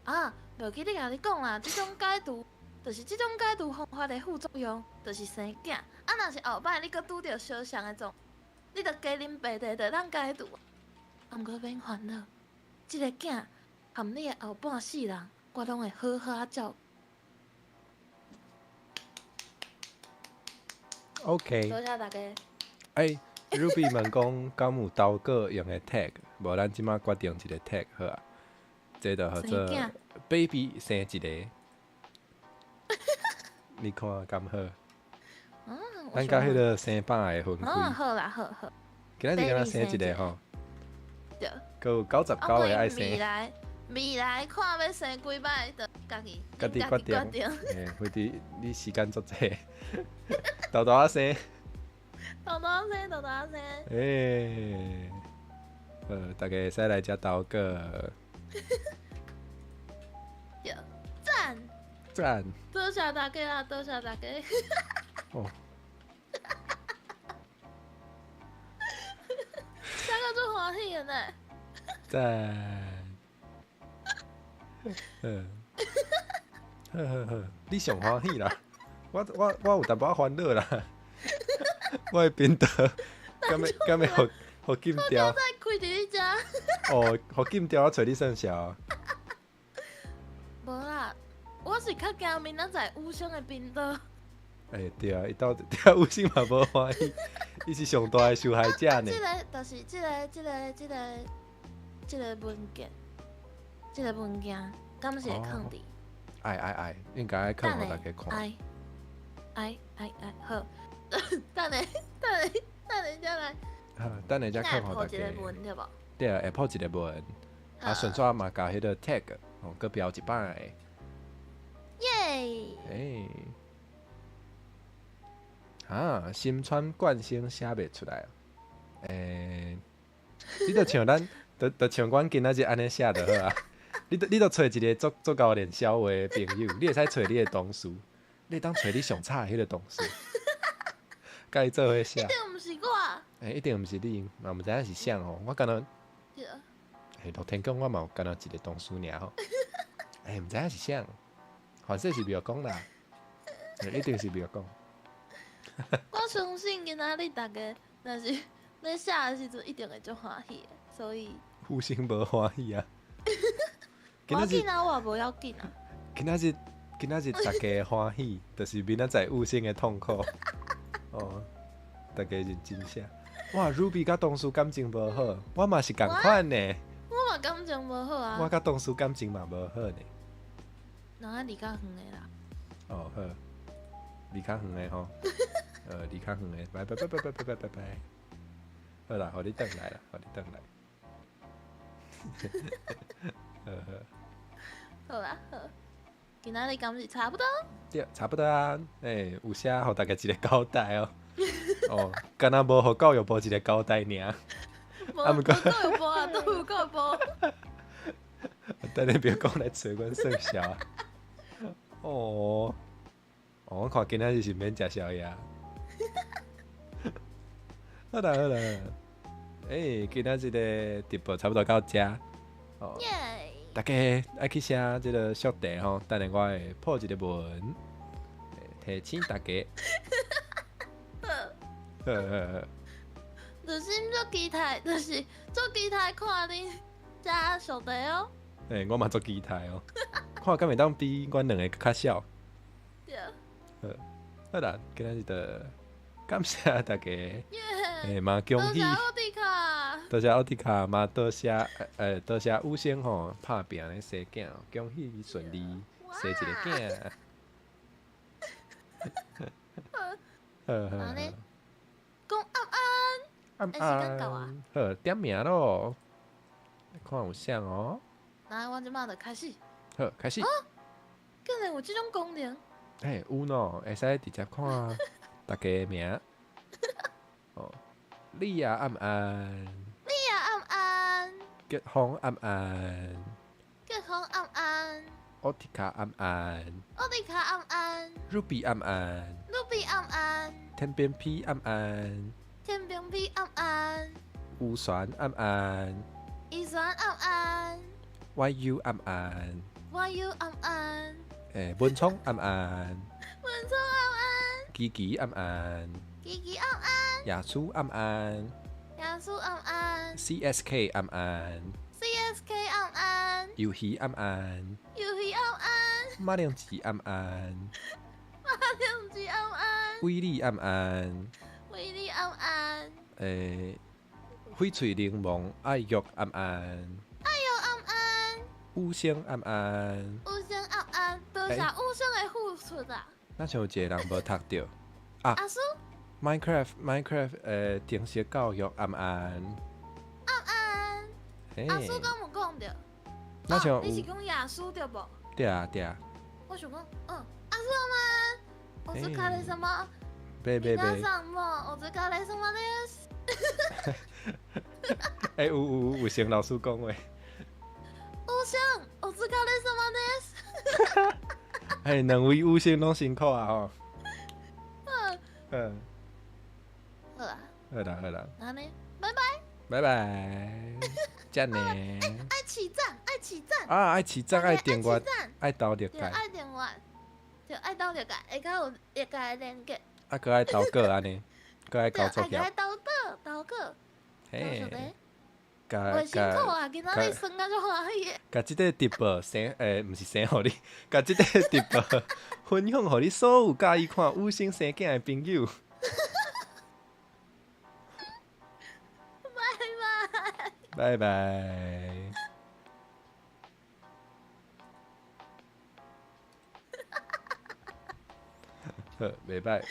啊，袂記得共你講啦，這種解毒就是這種解毒方法的副作用，就是生囝。啊，若是後擺你閣拄著相像的狀，你就加啉白茶就會當解毒。啊，毋過免煩惱，這個囝含你的後半世人，我攏會好好仔照顧。 OK。多謝大家。欸，Ruby 問講，敢有投稿用的 tag？無，咱這馬決定一個 tag 好啊。這就號做 baby 生一個，你看敢好？嗯，咱佮彼个生百个分開。嗯，好啦，好好。今仔日敢若生一個吼。對。閣有99個愛生。未來未來看欲生幾擺，就家己家己決定。欸，反正你時間足濟，沓沓仔生。沓沓仔生，沓沓仔生。欸，大家會使來遮投稿。對，讚。讚。多謝大家啦，多謝大家。哦。寫甲足歡喜的呢。讚。嗯。好好好，你上歡喜啦，我有淡薄仔煩惱啦。我的頻道，敢欲敢欲予禁掉？我開佇你遮。哦，予禁掉，我揣你算數。無啦，我是較驚明仔載有聲的頻道。欸，對啊，伊到底有聲嘛無歡喜，伊是上大的受害者呢。這個就是這個這個這個這個文件，這個文件敢是會囥佇？愛愛愛，應該愛囥予大家看。愛愛愛愛好，等下等下等下才來。好，等下才囥予大家。會鋪一個文對無？對啊，會鋪一個文，啊，順紲嘛共彼個 tag，哦，閣標一擺。耶！欸。啊，心川冠星寫袂出來啊！欸，你著像咱，著像阮今仔日按呢寫就好啊。你著揣一個足足𠢕練痟話的朋友，你會使揣你的同事，你會當揣你上慘的彼個同事，共伊做伙寫。一定毋是我。欸，一定毋是你，嘛毋知影是啥吼。我敢若，欸，露天講我嘛有敢若一個同事爾吼。欸，毋知影是啥，反正是袂講啦，欸，一定是袂講。我相信今仔日大家，若是咧寫的時陣，一定會足歡喜的，所以。有啥無歡喜啊？無要緊啊，我也無要緊啊。今仔日大家的歡喜，就是明仔載有生的痛苦。哦，大家認真寫。哇，Ruby 佮同事感情無好，我嘛是仝款呢。我嘛感情無好啊。我佮同事感情嘛無好呢。人仔離較遠的啦。哦，好。離較遠的吼，離較遠的，拜拜拜拜拜拜拜拜拜。好啦，予你轉來啦，予你轉來。好好。好啦，好。今仔日敢是差不多？對，差不多啊。欸，有寫予大家一個交代哦。哦，敢若無予教育部一個交代爾。無，無教育部啊，都有教育部。等下別講來揣阮算數。哦。哦，我看今仔日是免食宵夜。好啦好啦，欸，今仔日的直播差不多到遮。哦，大家愛去寫這個速遞吼，等下我會鋪一個文，提醒大家。好好好。就是足期待，就是足期待看恁遮上帝哦。欸，我嘛足期待哦，看敢會當比阮兩个較痟。對。好，好啦，今仔日就感謝大家。欸，嘛恭喜。多謝奧迪卡。多謝奧迪卡，嘛多謝多謝宇生吼，拍拚咧生囝，恭喜伊順利生一個囝。好好好。講暗暗。暗暗。好，點名咯，看有啥哦。來，我這馬就開始。好，開始。啊，竟然有這種功能。嘿，有喏，會使直接看大家的名。哦，你也暗暗。你也暗暗。吉風暗暗。吉風暗暗。奧迪卡暗暗。奧迪卡暗暗。 Ruby 暗暗。 Ruby 暗暗。天邊皮暗暗。天邊皮暗暗。烏船暗暗。漁船暗暗。 YU 暗暗。 YU 暗暗。欸，文聰暗暗。文聰暗暗。琪琪暗暗。琪琪暗暗。雅蘇暗暗。雅蘇暗暗。 CSK 暗暗。 CSK 暗暗。魷魚暗暗。魷魚暗暗。馬鈴薯暗暗。馬鈴薯暗暗。威力暗暗。威力暗暗。欸，翡翠檸檬愛玉暗暗。愛玉暗暗。五星暗暗。五星暗暗，多謝五星的付出啊！若像有一個人無讀著啊。阿叔。 Minecraft，Minecraft，程式教育暗暗。暗暗。阿叔敢有講著？若像你是講耶穌對無？對啊對啊。我想講，阿叔暗暗，お疲れ様。別別別。皆さんもお疲れ様です。欸，有有有成老師講話。五星，お疲れ様です。嘿，兩位五星攏辛苦啊吼。嗯。好啦。好啦好啦。那呢？拜拜。拜拜。這呢。愛起讚，愛起讚。啊，愛起讚，愛訂閱，愛投入界。愛訂閱，對，愛投入界，下較有下界連結。啊，閣愛投稿按呢，閣愛交作業。愛投稿，投稿。嘿。袂辛苦啊！今仔日耍甲足歡喜的。共這个直播生，毋是生予你，共這个直播分享予你所有佮意看五星生囝的朋友。拜拜。拜拜。好，袂䆀。